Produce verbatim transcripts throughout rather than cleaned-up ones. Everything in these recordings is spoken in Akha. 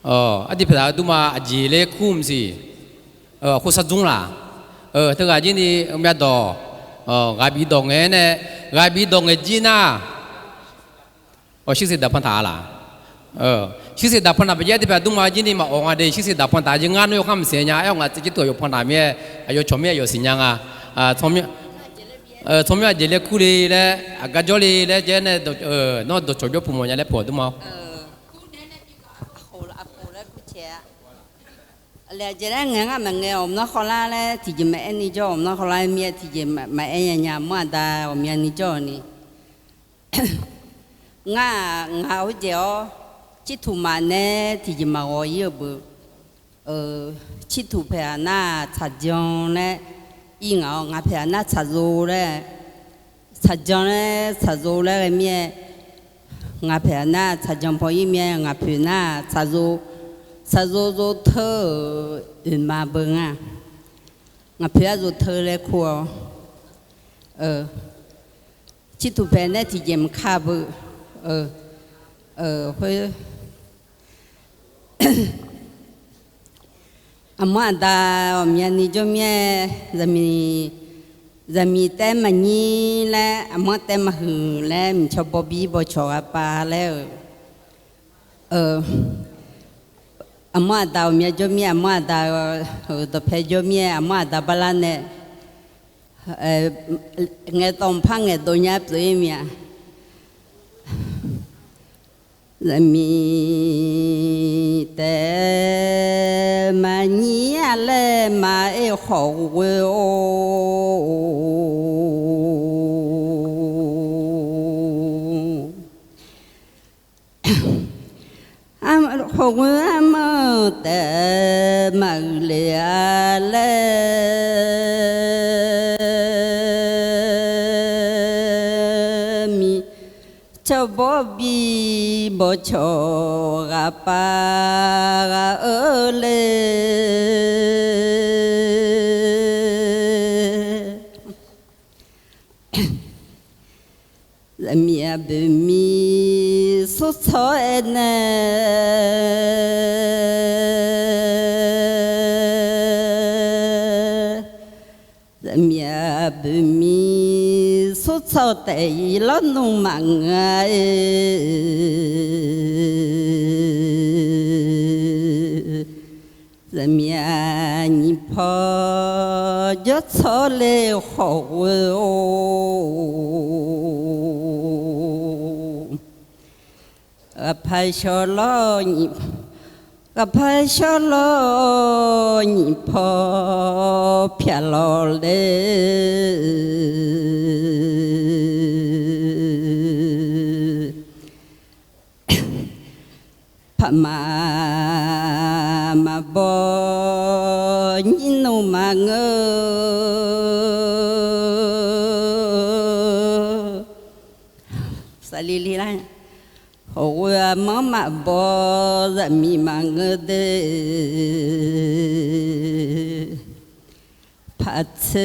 Artiv paqtaq-eu dmrma aqjeq laer kur maqsiq. Khoer sar dzmr laq. Teughaq jir ni myavdawq ghaq bif dawq ngae-aer nae, ghaq bif dawq ngae jir nar, shuirsiq daq pan taq-a laq. Shuirsiq daq pan taq paqjaer artiv paqtaq dmrma jir ni maqawq nga de, shuirsiq daq pan taq jir ngar nawr yawkhav maqsiq nya-aer, ngaq tsaev jir teu-aq yawpan taq mir-aer, aqyawf cawq mir-aer yawf siqnya nga. Tsawrmyanr aqjeq laer kur le laer, aqgar jawr le laer jaer nae, nawr dawqcawq jawr puq mawf nya laer puq-awq dmrma-awr. Aqjeq laer ngae ngar maqngae, ghawqmyanr khawvlar laer tiqjeq maqaer ni jawr, ghawqmyanr khawvlar mir-aer tiqjeq maqaer nya nya, aqmanr aqda ghawqmya ni jawr-eu ni. Ngar-aq, ngaq khoerjeq-awr, cirtuq maf nae tiqjeq maqghawq ir-eu beu. Cirtuq paeq-aq nar-aq tsaqjan laer ir ngaq-awr, ngaq paeq-aq nar tsaqzo laer, tsaqjan laer tsaqzo laer ghae mir-aer, ngaq paeq-aq nar tsaqjan paw ir mir-aer, ngaq poeq nar-aq tsaqzo, tsaqzo zo teu-euq oeqma beu nga. Ngaq poeq-aq zo teu laer kur-awr, cirtuq paeq nae tiqjeq maqkar beu. Khoer aqmanr aqda ghawqmyani jawr mir-aer, zaqmiq taev maqnyir laer, aqmanr taev maqhuiq laer, miqcawq bawbir bawcawq ghaqpav laer-euq, aqmanr aqda ghawqmya jawr mir-aer, aqmanr aqda-euq dawqpae jawr mir-aer, aqmanr aqda barlar nae ngaeqdawq maqpar ngaeqdov nya pyeuf-ir mir-a. Zaqmiq taef maqnyir-a laer maqaer khawf ghoe-or. Khawf ghoe armawr taef maqhuiq le-a laer, miqcawq bawbir bawcawq ghaqpav ghaq-eu le. Zaqmiq aqboeq mir sawr tsawr aer nae, zaqmiq aqboeq mir sawr tsawr taef-ir lawrnmr maqngeur-a. Zaqmiq-aq nyiq paw jawr tsawr le khawf ghoe-or. Ghaqpaq shawr lawr nyiq, ghaqpaq shawr lawr nyiq paw pyaq lawq le. Paqmaq maqbaw nyir nmr maqngeur. Saqliq li lar, khawf ghoe armawr maqbaw zaqmiq maqngeur de. Paqtser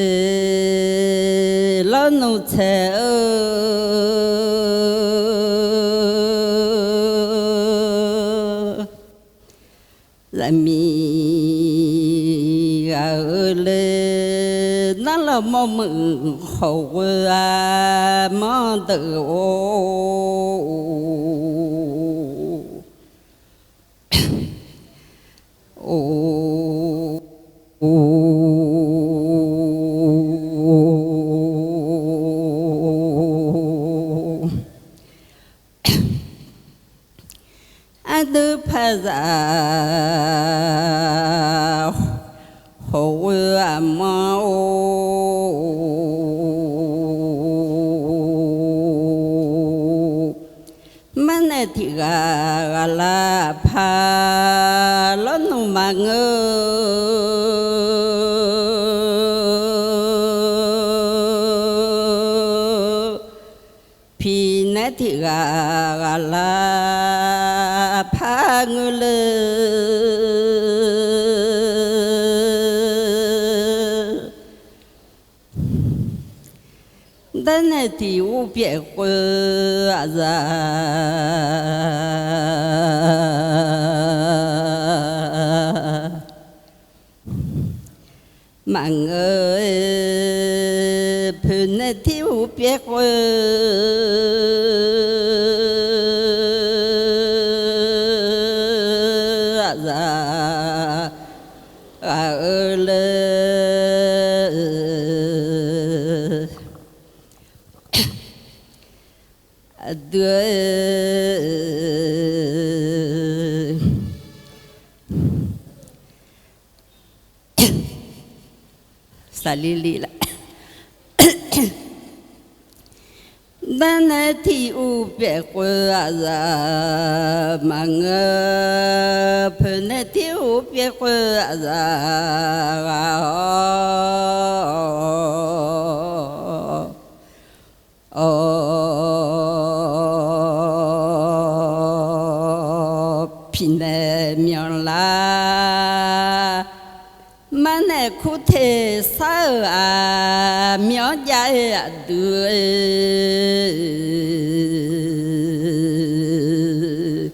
lawrnmr tsaeq-eu zaqmiq ghaq-eu le, narlawq mawrmuiq khawf ghoe armawr deuq-or. Aqdui paqzaq khawf ghoe armawr-or. Marnae tiq ghaq ghaq lar paq lawrnmr maqngeur. Piqnae tiq ghaq ghaq lar paq ngeur le. Darnae tiq ghaq pyaeq khoer aqzaf Maqngeur-eu poeqnaeq tiq uq pyaeq khoer-aq zaq ghaq-eu le. Aqdui-eu saqlili la. Darnaeq tiq uq pyaeq khoer-aq zaq maqngeur, poeqnaeq tiq uq pyaeq khoer-aq zaq ghaq-awr Awq, piqnaeq myanlar. Marnaeq kurteq sar-euq aqmyanr jav-eu aqdui-eu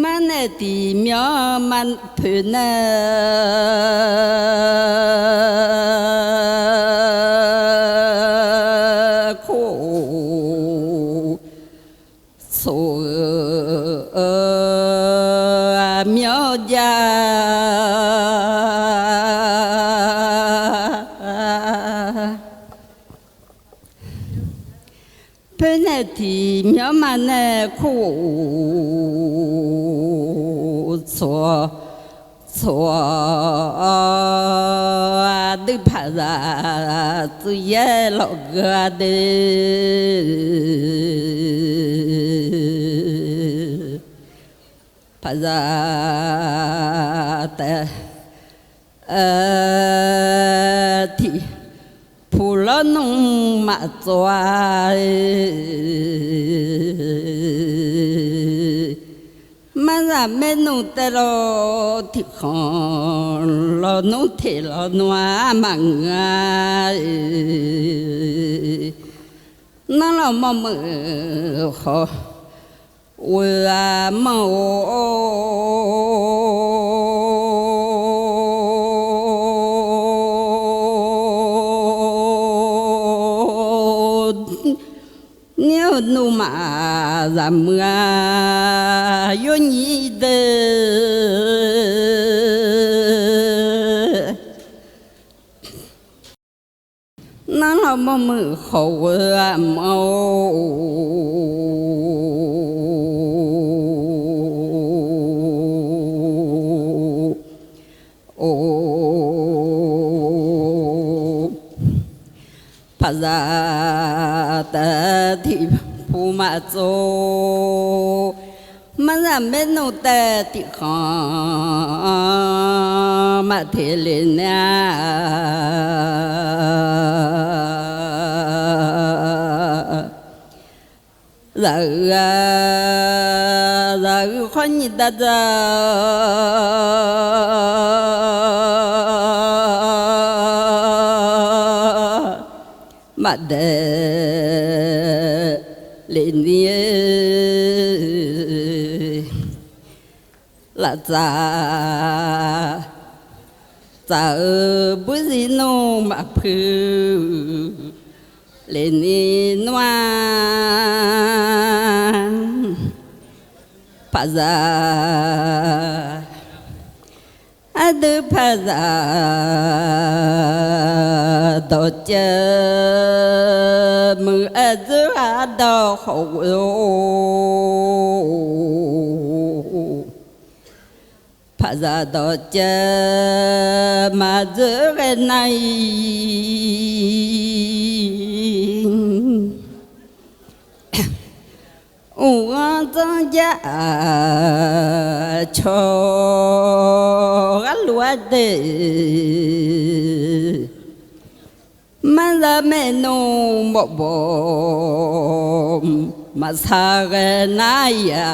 Marnaeq tiq myanr ma poeqnaeq kur-eu tsoq-eu aqmyanr jav. Poeqnaeq tiq myanr ma nae kur-eu tsoq, tsoq aqdui paqzaq tsuif yaer lawq geu-a de. Paqzaq taef tiq puq lawrnmr maqtsov-a. Marzaq maernmr taev lawr tiqkhanq lawrnmr teq lawrnmr-a maqngeur-a. Nanrlawq mawrmuiq khawf ghoe-a manr-or. Nir-euq nuima zaqmuiq-a yawnyir deuq. Nanrlawq mawrmuiq khawf ghoe-a manr-or. Paqzaq taef tiq puq maqtsov. Marzaq maernmr taev tiqkhanq maqteq le nae-a. Zaq-eu-a, zaq-eu khawr nyiq dav dzaq maqdaeq le ni-eu laftsaf tsaf-eu burzir nmr maqpuiq le ni nmr-a. Paqzaq aqdui paqzaq dawqcaev muiq-aer dzoer ardawq khawf ghoe-or. Paqzaq dawqcaev maqdzoer ghae nar-iq uqghanr dzanr jar-aq, cawq gharluf-aer de. Marzaq maernmr mawf bawq maqsar ghae nar-iq-a.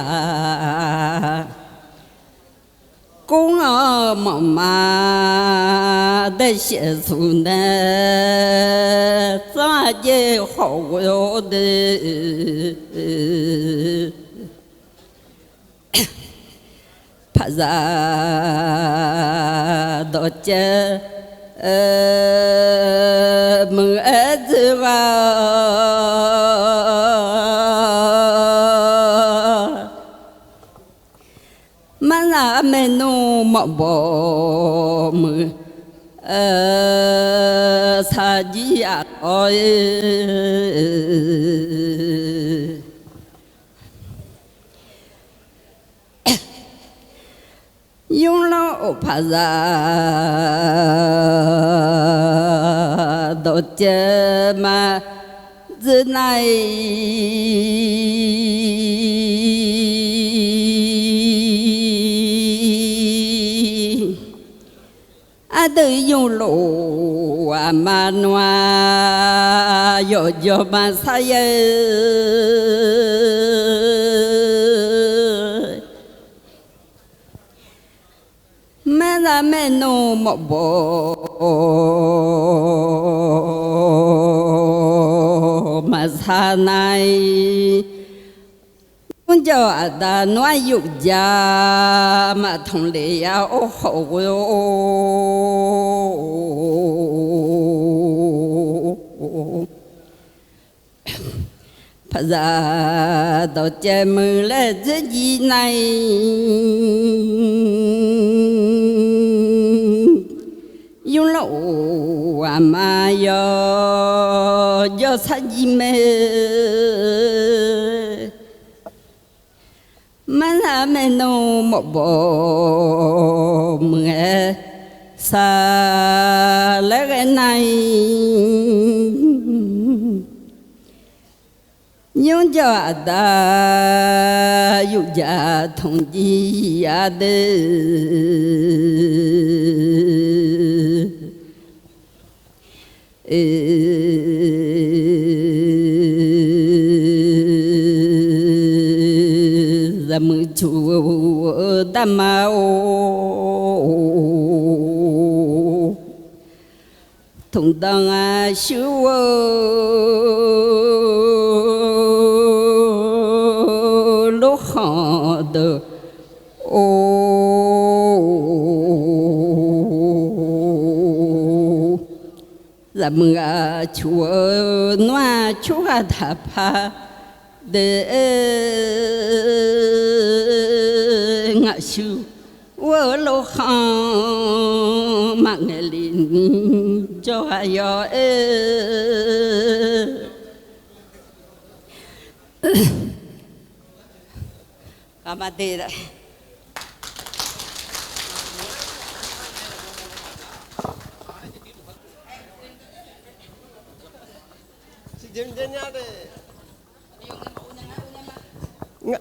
Kur-anr mawf ma dae shaef suf nae, zanr-aq jaev khawf ghoe-or de. Paqzaq dawqcaev muiq-aer dzeur ghaq-awr, marnar maernmr mawf bawq muiq, sarjir aqkawr-e. Nymrlawr-euq paqzaq dawqcaev maqdzeur nar-iq, aqdui yawlof aqma nmr-aq, yawqjawr maqsar ya-eu. Maernmr maernmr mawfbawq maqsar nar-iq, nymrjawr aqda nmr-aq yufjaq maqtanq lef-a or khawf ghoe-or. Paqzaq dawqcaev muiq laer dzeur jir nar-iq, nymrlawr-euq aqma yawqjawr sarjir mae. Marnar maernmr mawfbawq muiq-aer sar laer ghae nar-iq, nymrjawr aqda yufjaq tanq jir-a deuq. Zaqmuiq cuq-eu darma-or, tmqdanq-aq shuir-eu lorkhanq deuq-or, zaqmuiq-aq cuq-eu nmr-aq tsawrhaq taqpaq deuq, ngaq shuir-eu lorkhanq maqngaeq le ni jawrhaq yawq-aer. Aqma de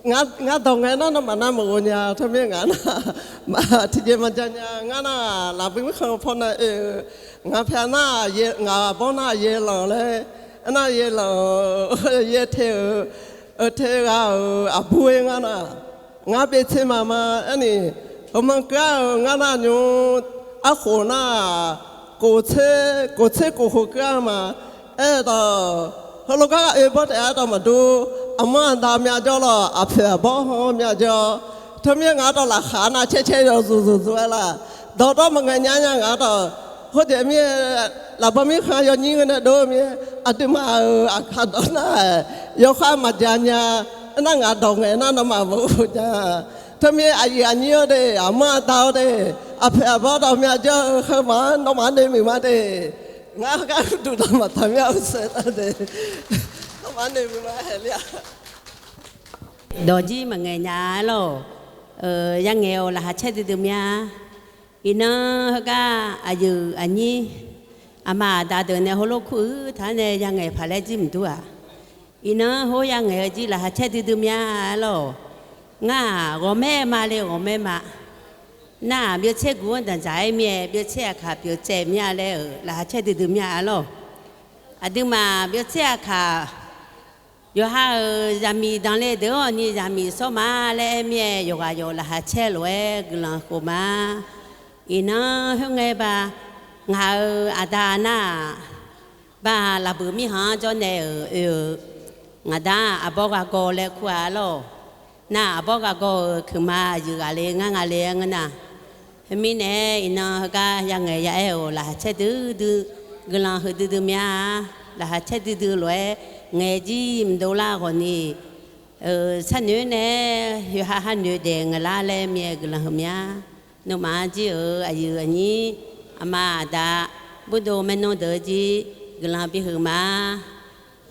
Ngar dawq ngae nar nawmaf nar maqghov nya teu mir ngaq nar, tiqjeq maqja nya ngar nar, lafbui mirkhanq paw nar oe-eu, ngaq pyaeq nar, ngaq bawr nar yaerlanq laer, aernar yaerlanq, yaer te-euq, te ghaq-euq aqbur-aer ngar nar, ngar byaev tser maqma aerni, heumanr keuv-ar-euq ngar nar nymr, arkhof nar, kof tser kof khof keuv-ar ma. Aer-eu dawq, heulof gar oe bawr taef-a dawq maqdur, aqmanr aqda myavjawr lawq, aqpoeq aqbawr han myavjawr, teu mir ngaq-ar dawq laqkhaq nar caer caer yawzuf zuf zuf-aer laf, dawqtawv maqngaeq nya nya ngaq-ar dawq, khoerjeq mir-aer, lafbawr mirkhanq yawnyir ghae nae dov-eu mir-aer, aqduimaf-euq aqkar dawq nar-aq, yawkhav maqja nya. Aernar ngaq dawq ngaeq nar nawmaf maqghov nya. Teu mir-aer aqyuif aqnyir-awr de, aqmanr aqda-awr de, aqpoeq aqbawr dawq myavjawr-eu heumaf-anr nawmaf-anr noeqmuiq ma de. Ngar heugar uqduq dawq maqtaq mir-a uqsaeq nar de, nawmaf-anr noeqmuiq ma haeq ler-a. Dawqjir maqngaeq nya-ar lawq. Yangaeq-awq laqkhaq caer duidui mya. Iqnan heugar aqyuif aqnyir, aqma aqda deuq nae heulof kur-eu taq-ar nae yangaeq paq laer jir maqdur-aq. Iqnan heulof yangaeq-eu jir laqkhaq caer duidui mya-ar lawq. Ngar-aq ghawqmaer ma le ghawqmaer ma. Nar-aq byovtser guq-anr danqdzaq-aer mir-aer byovtser aqkaq pyeuf tsaev mya laer-euq laqkhaq caer duidui mya-ar lawq. Aqduimaf byovtser aqkaq yawqha-euq zaqmiq danqle deuq-anr ni zaqmiq sawr ma laer aer mir-aer yawqghaq yawq laqkhaq caer lof-aer guiqlanq khof ma. Iqnan khoerngae ba, ngaq-euq aqda nar-aq, ba lafbui mirkhanq-anr jawr nae-euq oe-eu, ngaq da-aq aqbawr ghaq gawv laer kur-a lawq. Nar-aq aqbawr ghaq gawv-euq kuiqma aqyuif ghaq le ngar nga le-aer ngeur nar, Khoermirnae, iqnan heugar yangaeq ya aer-euq laqkhaq caer duidui, guiqlanq huiqdui dui mya-a. Laqkhaq caer duidui lof-aer ngaeq jir mqdov lar ghawqni, sharnoeq nae yawqha ha noeq daef ngaeqlar laer mir-aer guiqlanq huiq mya. Nawmaf-anr jir-euq aqyuif aqnyir, aqma aqda, burdov maernmr deuq-eu jir guiqlanq bihuiq ma.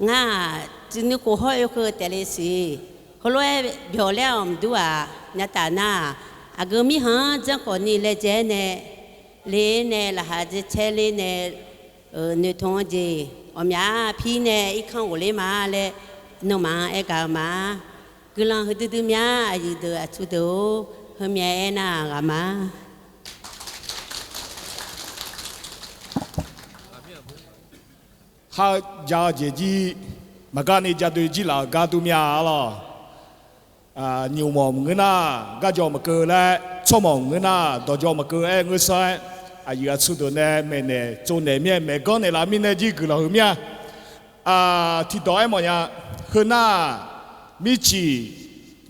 Ngar-aq, tsuif nuikhof hawr oekeuv taef le siq. Heulof-aer byawq laer-awq mqdur-aq, nyataf nar-aq, aqgeu mirkhanq-anr janr khawf ni laejae-aer nae, le-aer nae laqkhaq caer ler nae, noeqtmq-eu jeq ghawqmya-a pir nae irkanr ghofler ma laer, nawmaf-anr aer gaq-eu ma. Guiqlanq huiqdui dui mya, aqyuif deuq aqtsu deuq-or, heumyav aernar-aq ghaq ma. Khar ja-eu jeq jir, maqgar ni ja doe jir laf-euq gar dur mya-a lawq. Nymq mawq maqngeur nar, gar jawr maqkeuv laer, tsawrmawq maqngeur nar, dawqjawr maqkeuv aer ngeur sanr-aer, aqyuif aqtsu deuq nae maeqnaeq tsovnaeq mir-aer maeqganr naeqlaf mirnae jir guiqlanq huiq mir-a. Tiqdawq aermawf nya, heu nar-aq, mirciq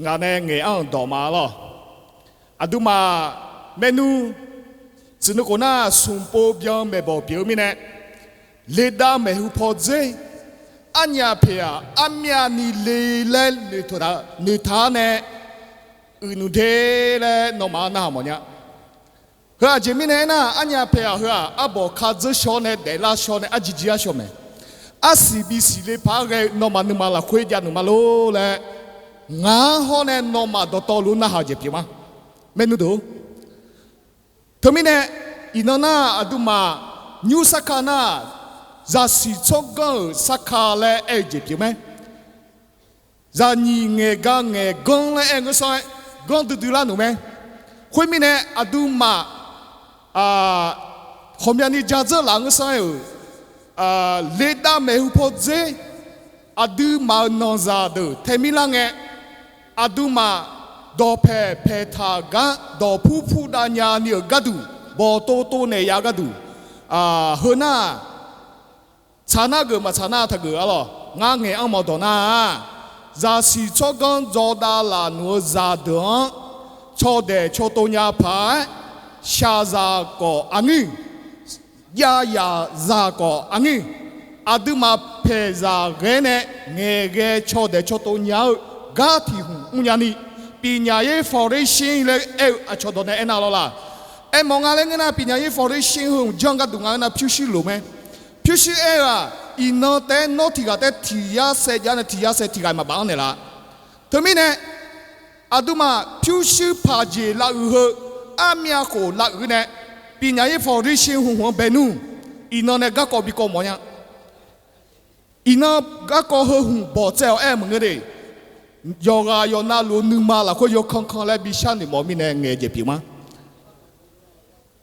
ngaq nae ngaeq-anr-euq dawq ma lawq. Aqduimaf maernmr tsuif nuikhof nar smqpov byan maeqbawq pyeuf-eu mirnae, ledav maeqhu paw dzer, arnyaf paeq-aq armyavni le laer noeqtaq-a nae, uiqnmq de laer nawmaf-anr narhaq mawf nya. Heu aqjeq mirnae aernar, arnyaf paeq-aq heu-aq arbawq ka dzeur shaw nae daeflar shaw nae arjir jir-ar shaw mae. Arsiq bisiq le paq-aer ghae-eu nawmaf nuima lafkhoer jav nmq ma lor laer, ngaq-anr hawr nae nawmaf dawqtawvluf narhaq-eu jeq pyeuf ma. Maernmr deuq-or, teumirnae iqnan nar aqduimaf nymr sarkar nar, zaqsiq tsawrganr-euq sarkar laer aer-eu jeq pyeuf mae. Zaqnyiq ngaeqgar ngaeqganr laer aer ngeur sanr-aer, ganr duidui lar nmq mae. Khoermirnae aqduimaf ghawqmyani ja dzeur laf ngeur sanr-aer-euq, ledav maeqhu paw dzer, aqduimaf-euq nanqzaq deuq taemir lar ngae, aqduimaf dawqpaeq paeqtaq gar dawqpur purdav nyani-euq gharduq, bawqtov tov naeq ya gharduq, heu nar tsaq nar geuf maqtsaq nar taqgeuf-a lawq. Ngar ngaeq-anr mawf dawq nar-aq, zaqsiq tsawrganr dzawdav laf nmq-eu zaqdeuq-anr cawdaeq cawtov nya paq-aer, shaqzaq khawf aqnyir, javyaq zaq khawf aqnyir, aqduimaf paeqzaq ghae nae ngaeqghae cawdaeq cawtov nya-eu gar tiq hmq mrnya ni, ပညာရေး ဖောင်ဒေးရှင်း laer aer-eu aqcawq dawq nae aernar lawr la. Aermawf nga laer ngeur nar, ပညာရေး ဖောင်ဒေးရှင်း heu hmq janr gharduq nga aernar pyurshuir loq mae. Pyurshuir aer-eu-aq, iqnan taef-aer nawr tiq ghaq taef-aer tiq yar saev jav nae tiq yar saev tiq ghaq maqbaf-anr naeqlaf. Teumirnae aqduimaf pyurshuir paq jeq lavuiq heu, armyav khof lavuiq nae ပညာရေး ဖောင်ဒေးရှင်း heu hmq-anr bae nmr. Iqnan nae garkawv bikawv mawf nya. Iqnan garkawv heu hmq bawqtsaev-awq aer-eu maqngeur de. Yawqghaq yawqnavluf-eu nuima lafkhoer yawkanr kanr laer bishar noeqmawf mirnae ngaeq-eu jeq pyeuf ma.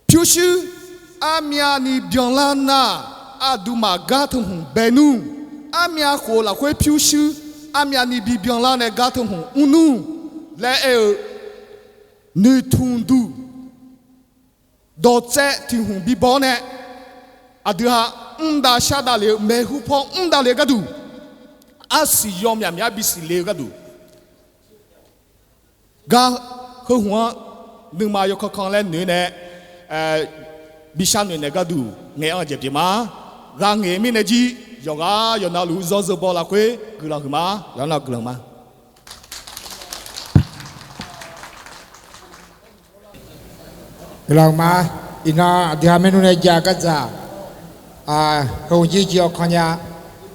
Pyurshuir armyavni byanlar nar, aqduimaf gar teu hmq bae nmr. Armyav khof lafkhoer pyurshuir armyavni bibyanlar nae gar teu hmq mr nmr laer aer-eu, noeqtmq duq dawqtsaev tiq hmq bibaw-awr nae, aqdui ha mrdav shardav le-eu maeqhu paw mrdav le-eu gharduq, arsiq yawmyaq myaq-aer bisiq le-eu gharduq, gar heu hmq-anr nuima yawkanr kanr laer noeq nae bishar noeq naeq gharduq ngaeq-anr jeq pyeuf ma. Ghaq ngaeq mirnae jir yawqghaq yawqnavluf zanr zeu baw lafkhoer guiqlanq huiq ma. Yawqha nav guiqlanq ma. Guiqlanq ma. Iqnan aqdui ha maernmr nae jav gardzaq, heu hmq jir jir-awr kanr nya.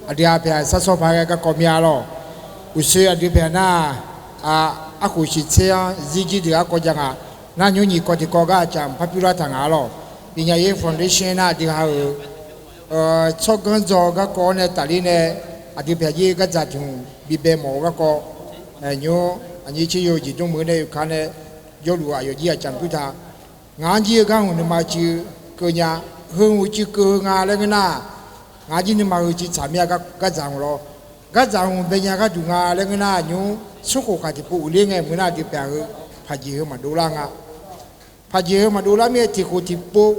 Aqdui ha pyaeq sarsawr paq ghae garkawv mir-a lawq. Uqshoe aqdui pyaeq nar, arkhof shiq tser-anr zir jir deuq garkawv jav nga. Nar nymr nyiq kawv tiq kawv gar aqcaf mq parpyur lar taq nga-a lawq. ပညာရေး ဖောင်ဒေးရှင်း nar aqdui ha-euq tsawrganr dzaw-eu garkawv-awr nae tafler nae, aqdui pyaeq jir gardzaq tiq hmq bibae mawf-eu garkawv, nymr aqnyir tser yo-eu jeq dmr meuq nae yawkaq nae jawrluf aqyawf jir aqcaf mq pyur taq. Ngaq-anr jir-eu gar hmq nuima cuiv keuv nya. Heu hmq cuiv keuv-eu nga laer ngeur nar, ngaq-anr jir nuima heu cuiv tsaq mir-a. Gardzaq hmq lawr, gardzaq hmq bae nya gharduq nga laer ngeur nar, nymr smrkhof khaq tiqpov uiqler ngae meuq nar aqdui pyaeq heu paqjeq heu maqdov lar nga. Paqjeq heu maqdov lar mir-aer tiqkhof tiqpov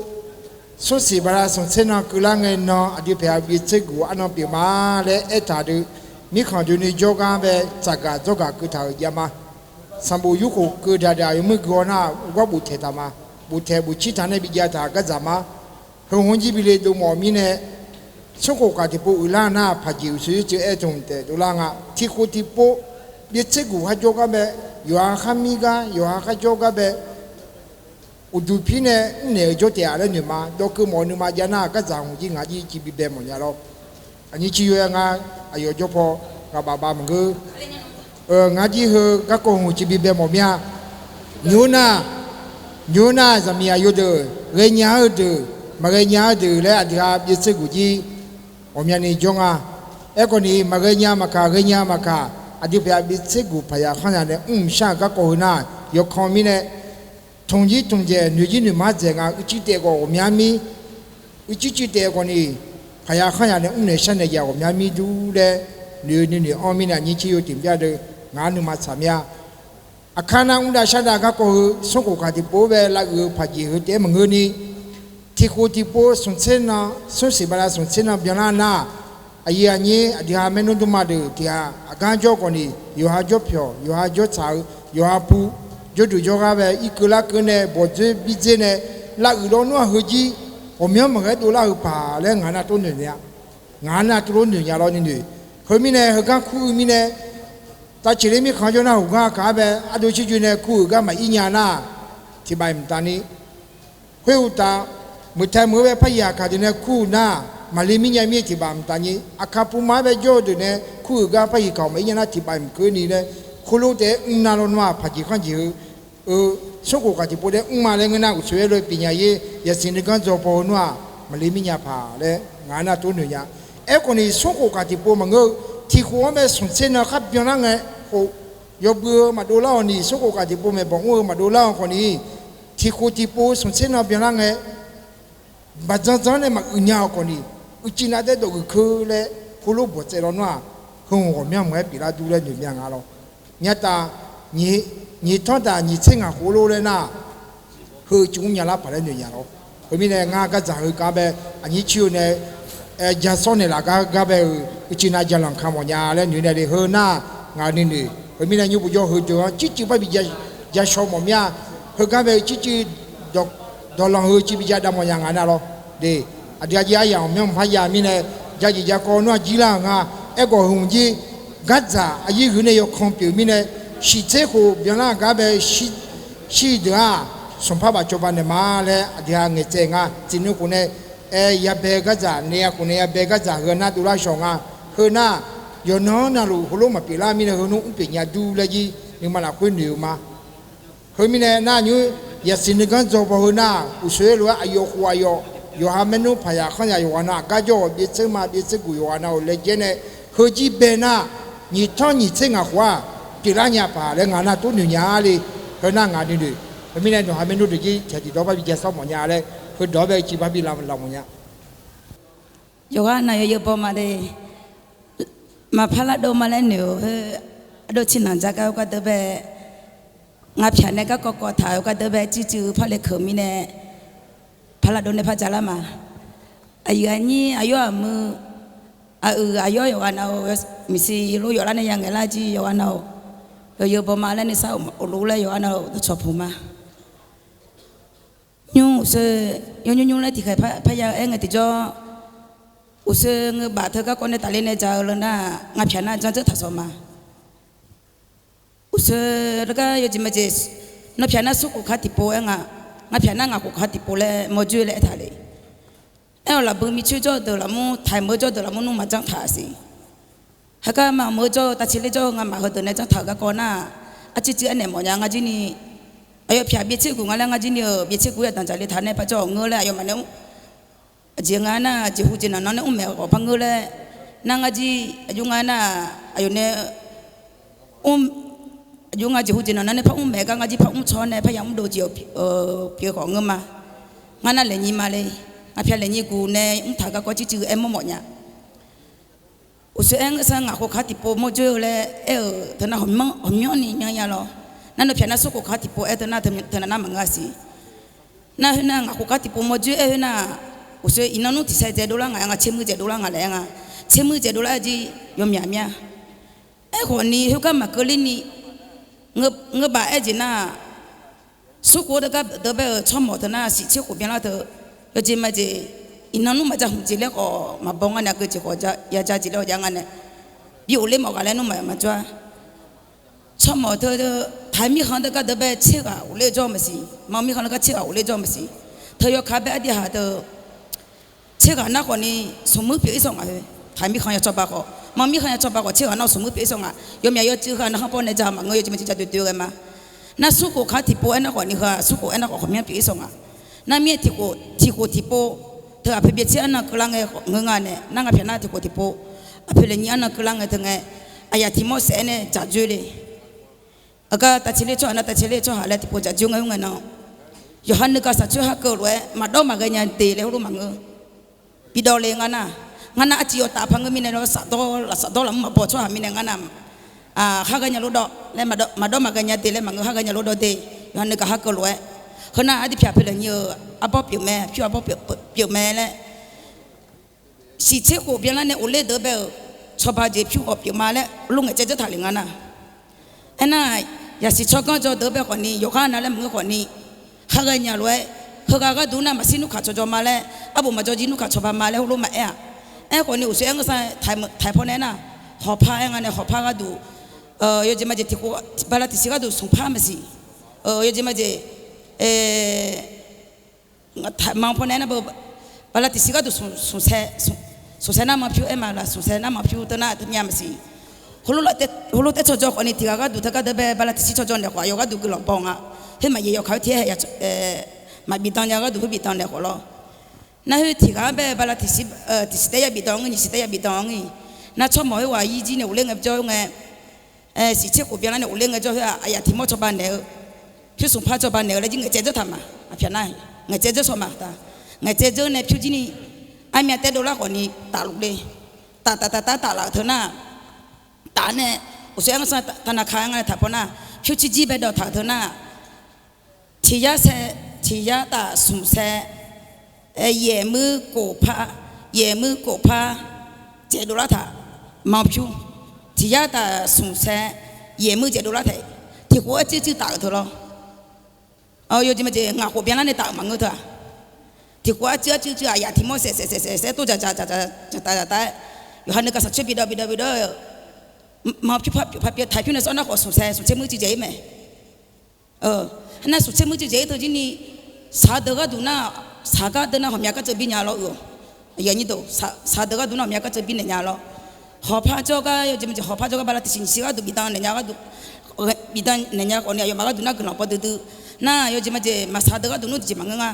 smrsiq bala smq tser nan keuvlar ngae nan aqdui pyaeq-a bi tser guf arnan pyeuf ma laer aertaq dui, mirkhanq doeni jawrgar bae tsaqgaq dzawrgaq keuv taq-euq jav ma. Sanqbof yurkhof keuv daqdaq yawmuir gui-awr nar, gawr bof taeq taq ma. boftaeq bofcir taq nae bijav taq gardzaq ma. Heu hmq jir bi le dovmawf mirnae, smrkhof kaq tiqpov uiqlar nar paqjeq uqshoe yawrceuv aer tmq taef dovlar nga. Tiqkhof tiqpov byav tser guq kharjawr gar bae, yawqha kharmir gar, yawqha kharjawr gar bae, uqduq pir nae mrnaeq-eu jawr taef-a laer noeq ma. Dawvkeuv mawf-eu nuima jav nar gardzaq hmq jir ngaq jir civ bi bae mawf nya lawr. Aqnyir cir yo-aer ngar aqyawf jawr paw ngaq baf baf maqngeur. Ngaq jir heu garkawv hmq civ bi bae mawf mir-a. Nymr nar, nymr nar zaqmiq aqyawf deuq ghaenya-eu deuq, maqghaenya-eu deuq laer aqdui-a byav tser guq jir ghawqmyani jawr nga. Aerkhawf ni maqghaenya maqkaq, ghaenya maqkaq, aqdui paqya byav tser guq paqya khanr nya nae mrmq shar-euq garkawv heu nar, yawkan mirnae, tmq jir tmq dzaeq, noeq jir noeqma dzaeq nga. Uicuiv taef khawf ghawqmya mir, uicuiv cuiv taef khawf ni, paqya khanr nya nae mrnaeq sharnaeq jav ghawqmya mir dur laer noeq-eu nuinoeq-anr mirnae aqnyir cir yo tiqbyav deuq ngaq-anr nuima tsaq mir-a. Aqkar nar mrdav shardav garkawv heu smrkhof kaq tiqpov-aer bae lavuiq-eu paqjeq heu taef-aer maqngeur ni, tiqkhof tiqpov smq tser nan, smr siq bala smq tser nan byanlar nar, aqyuif aqnyir aqdui-a maernmr dmrma deuq tiq ghaq aqgar jawr khawf ni, yawqha jawr pyawq, yawqha jawr tsaq-eu, yawqha pu, jawrduq jawrgar bae irkeuv larkeuv nae bawqdzoer birdzer nae lavuiq lawr nmr-aq heujir ghawqmyanr maqghae dovlar-euq paq laer ngaq nar tov noeq nya. Ngaq nar tov lor noeq nya lawr ni noeq. Heu mirnae heugar kur-eu mirnae, tavceq ler mirkhanq jawr nar heugar kaq-ar bae ardov cirjuiv nae kur-euq gar maqir nya nar, tiq baf-iq mqtav ni, khoer uqtaf, meuqtaeq meuq-eu bae paryiq aqkaq deuq nae kur-eu nar, maqle mirnya mir tiq baf mqtav nyir, aqkaq puma-ar bae jawr-eu deuq nae kur-euq gar paryiq kaq-awq maqir nya nar tiq baf-iq mqkeuv ni laer, khoerlof taef-aer mr nar lawnmr-aq paqjeq khanr jeq heu, eu, smrkhof kaq tiqpov taef-aer mr ma laer ngeur nar uqtsoeq-aer lof-aer pyeuf nya-ir, yasiq nuiganr dzaw paw heu nmr-aq maqle mirnya paq laer ngaq-anr nar tov noeq nya. Aerkhawf ni smrkhof kaq tiqpov maqngeur-eu, tiqkhof-anr bae smq tser nan khar byanlar ngae, khof, yawbui-eu maqdov lar-awq ni, smrkhof kaq tiqpov maeqbawq mr-eu maqdov lar-awq khawf ni, tiqkhof tiqpov smq tser nan byanlar ngae, baqdzan dzan nae maquiq nya-awq khawf ni, uicuiv nav taef dawq guiq keuv laer khoerlof bawqtsaev lawnmr-aq, heu hmq ghawqmyanr mq-aer pyeuflar dur laer noeq mya nga lawr. Nyataf, nyiq tanr taf nyiq tser ngaq khof lor laer nar, heu cuiv mr nya lar paq laer noeq nya lawr. Heu mirnae ngar gardzaq heu kaq-ar bae aqnyir cir-eu nae ja sawr naeqlaf gar gar bae-euq uicuiv nav ja lanq ka mawf nya laer noeq nae le heu nar, ngaq nuinoeq heu mirnae nymr buq jawr heudeuq-anr circuiv parbi ja shaw mawf mir-a. Heugar bae-eu circuiv dawqlanq heu civ bi ja dav mawf nya nga nar lawr. De, aqdui-a jir aryamq myanr mqpar ya mirnae, ja jeq ja kawv nmr-aq jir lar-euq nga. Aerkhawf heu hmq jir gardzaq aqyir huiq nae yawkanr pyeuf mirnae, shiq tser khof byanlar gar bae shir deuq-aq, smq par baf cawba naeq ma laer aqdui-a ngaeqtsaev nga. Tiqnui khof nae aer yabae gardzaq naeq-a khof nae yabae gardzaq heu nar dovlar shawq nga. Heu nar, yawqnan-anr navluf heulof maqpyeuf lar mirnae heunmr mr pyeuf nya dur laer jir nuima lafkhoer noeq-eu ma. Heu mirnae nar nymr, yasiq nuiganr dzaw baw heu nar, uqtsoeq-aer lof-aer aqyawf khof aqyawf, yawqha maernmr paqzaq khanr zaq yawqghaq nav aqgar jawr-awq byav tser ma byav tser guq yawqghaq nav-awq laejae nae, heu jir bae nar, nyiq tanr nyiq tser ngaq khof-aq, pyeuflar nya paq laer ngaq nar tov noeq nya-a le. Heu nar ngaq nuinoeq. Heu mirnae nawqha maernmr deuq jir taq tiqdawq parbi ja sawr mawf nya laer, heudawq-anr bae civ parbi lavmawf nya. Yawqghaq nav yawzeu baw ma de. Maqpar lar dov ma laer noeq-eu heu, ardov ciqnanq ja gar-eu gardeuv bae, ngaq pyaq nae garkawv kawv taq-eu gardeuv bae cuiv cuiv-eu par le keuq mirnae, par lar dov nae par ja lar ma. Aqyuif aqnyir aqyawr aqmuiq, aq-euq aqyawr yawqghaq nav-euq, miqsiq lof yawflar nae ya ngaeqlar jir yawqghaq nav-euq, yawzeu baw ma laer nuisar of luf laer yawqghaq nav-euq dawqcawq puq ma. Nymr uqshoe, yawr nymr nymr laer tiqkhaeq parya-eu aer ngae tiqjawr, uqshoe ngeu baf teu garkawv nae tafler nae ja-eu lawr nar, ngaq pyaq nar janr dzeur taq sawq ma. Uqshoe, lawr gar yawjeq majeq, nawr pyaq nar smrkhof kaq tiqpov aer nga, ngaq pyaq nar ngaq khof kaq tiqpov laer mawrjoer laer aertaq le. Aer-awq lafbui micoer jawr-eu deuq lafmur, taiq meuq-eu jawr-eu deuq lafmur nmr maqjanr taq siq. Heugar maqmeuq-eu jawr-eu tavciq ler jawr-eu ngamaf heudeuq nae janr taq-euq garkawv nar, arcuiv cuiv aernaeq mawfnya ngar jir ni, aqyawf pyaq byav tser guq nga laer ngar jir ni-euq byav tser guq-aer danqdzaq le taq nae par jawr-awq ngeur laer aqyawfmaf nae mr, aqjeq nga nar jeqhu jeq naq nan nae mrmaeq khawf par ngeur laer, nar ngar jir aqjox nga nar, aqyawf nae mr, aqjox nga jeqhu jeq naq nan nae par mrmaeq gar ngar jir par mr tsawr nae parya mr dov jeq-awq pyeuf khawf ngeur ma. Ngar nar laeqnyir ma le, ngaq pyaq laeqnyir guq nae mr taq garkawv cuiv cuiv aer mawr mawfnya. Uqshoe aer ngeur sar ngaq khof kaq tiqpov mawrjoer-eu laer aer-euq teu nar, ghawqmyanr ni myanr ya lawr. Nar nawr pyaq nar smrkhof kaq tiqpov aer teu nar, teu naq nar maqngeur-a siq. Nar khoer nar ngaq khof kaq tiqpov mawrjoer aer khoer nar, uqshoe iqnan nmr tiqsaer dzaeq dovlar ngaq-aer nga, tser muir dzaeq dovlar nga laer aer nga. Tser muir dzaeq dovlar jir yawmyaq mir-a. Aerkhawf ni khoergar maqkeuv ler ni, ngeur baf aer jeq nar, Smrkhof-anr deugar deuq bae-euq tsawrmawq teu nar, siqtser khof byanlar teu, yawjeq majeq, iqnan nmr maqja hmq jeq laer khawf maqbaw ngar nae, aqgeu jeq khawf ya ja jeq laer-awq jav nga nae, bi ghofler mawf ghaq laer nmr maqjawr-a. Tsawrmawq teu, taq-euq mirkhanq deugar deuq bae tser ghaq ghofler jawr-eu maqsiq, manq mirkhanq deugar tser ghaq ghofler jawr-eu maqsiq, teu yawkaq bae ardiq haq teu tser ghaq nar khawfni smq muir pyeuf-ir sawq ngaq-eu. Taq-euq mirkhanq ya cawba khawf, manq mirkhanq ya cawba khawf, tser ghaq nar-eu smq muir pyeuf-ir sawq ngaq. Yawmyaq yawcuiv heu-aq narkhanr pawr nae ja maqngeur, yawjeq majeq ja doe doe ghae ma. Nar smrkhof kaq-anr tiqpov aernar khawfni heu-aq, smrkhof aernar khawf khawqmyanr pyeuf-ir sawq ngaq. Nar mir-aer tiqkhof tiqkhof tiqpov teu aqpoeq byaer tser arnan keuvlar ngae ngeur nga nae, nar ngaq pyaq nar tiqkhof tiqpov aqpoeq laeqnyir arnan keuvlar ngae teu ngae, aqyaf tiq mawr saef-aer nae dzaq dzoer le. Aqgar taf tser ler tsawrhaq nar taf tser ler tsawrhaq laer tiqpov dzaq dzoer ngae ur ngae nan, yawqha nuigaq saqcoer ha keuv lof-aer maqdawr maqghae nya de laer heulof maqngeur. Bidawv le ngar nar, ngar nar arciv yawtaf paq ngeur mirnae lawr, safdawr lafsafdawr lafmur maqbaw tsawrhaq mirnae ngar nar, khar ghae nya lof dawv laer, maqdawr maqghae nya de laer maqngeur, khar ghae nya lof dawv de. Yawqha nuigaq ha keuv lof-aer, heu nar ardiq pyaq aqpoeq laeqnyir-eu arbawr pyeuf mae, pyur arbawr pyeuf mae laer, siqtser khof byanlar nae ghofler deuq bae-euq cawba jeq pyur khawf pyeuf ma laer lof ngaeqcaev dzeur taq le ngar nar. Aernar, yaqsiq tsawrganr jawr deuq bae khawfni, yawqghaq nav laer maqngeur khawfni, khar ghae nya lof-aer, heughaq gharduq nar maqshir nmr kaq cawjaw ma laer, arbof maqjawr jir nmr kaq cawba ma laer heulof maqaer-aq. Aerkhawfni uqshoe aer ngeur sar, taq-euq paw nae aernar, hawqpar aer nga nae hawqpar gharduq, yawjeq majeq tiqkhof, bala tiqsiq gharduq smqpar maqsiq, yawjeq majeq, manq paw nae aernar, bala tiqsiq gharduq smqsae, smqsae nar manq pyur aer ma laf, smqsae nar manq pyur teu nar teu myav maqsiq. Heulof taef tsawrjawr khawfni tiq ghaq gharduq teugar deuq bae bala tiqsiq tsawrjawr naeq khawf, aqyawf gharduq guiqlanq baw nga. Khoer maqyaeq yawkaq-eu tiq aer maqbif dan nya gharduq khoer bif dan naeq khawf lawr. Nar khoer tiq ghaq-anr bae bala tiqsiq, tiqsiq taef ya bif dan ngeur, nyiq siq taef ya bif dan ngeur-iq. Nar tsawrmawq khoerghaq yir jir nae ghofler ngae jawr-eu ngae, siqtser khof byanlar nae ghofler ngae jawr khoer-aq, aqyaf tiq mawr cawba naeq-eu, pyur smqpar cawba naeq-eu laer jir ngaeqcaev dzeur taq ma. Aqpyaq nar ngaeqcaev dzeur sawq ma ta, ngaeqcaev dzeur nae pyur jir ni, armyav taev dovlar khawfni tafluf le. Taf taf taf taf taflaf-euq teu nar, taf nae, uqshoe aer ngeur sar taqnaq ka nga nae taq paw nar, pyur cir jir bae dawq taq-euq teu nar, tiq yar sae, tiq yar taf smqsae, yaeq muir kof par, yaeq muir kof par dzaeq dovlar taq, manq pyur, tiq yar taf smqsae, yaeq muir dzaeq dovlar taq, tiqkhof arcuiv cuiv taf-euq teu lawr. Yawjeq majeq ngaq khof byanlar nae taf-euq maqngeur teu-aq, tiqkhof arcuiv arcuiv cuiv aqyaf tiq mawr saef saef saef saef saef tov dzaqdzaq dzaqdzaq dzaqdzaq taf-aer, yawqha nuigaq saqcoer bidawv bidawv bidawv-eu, manq pyur par pyeuf par pyeuf taq pyur nae sawr nar khawf smqsae smqtser muir cuiv dzaeq-ir mae. Nar smqtser muir cuiv dzaeq-ir teu jir ni, saq deuq gharduq nar, saq gar deuq nar hawqmya gar tseuv bir nya lawr-euq-awq. Saq deuq gharduq nar hawqmya gar tseuv bir naeq nya lawr. Hawqpar jawrgar yawjeq majeq hawqpar jawrgar bala tiqsiq nyiq siq gharduq bif dan naeq nya gharduq, bif dan naeq nya khawfni aqyawfmaf gharduq nar guiqlanq baw duidui. Nar yawjeq majeq maqsaq deuq gharduq nmr tiqjeq maqngeur nga.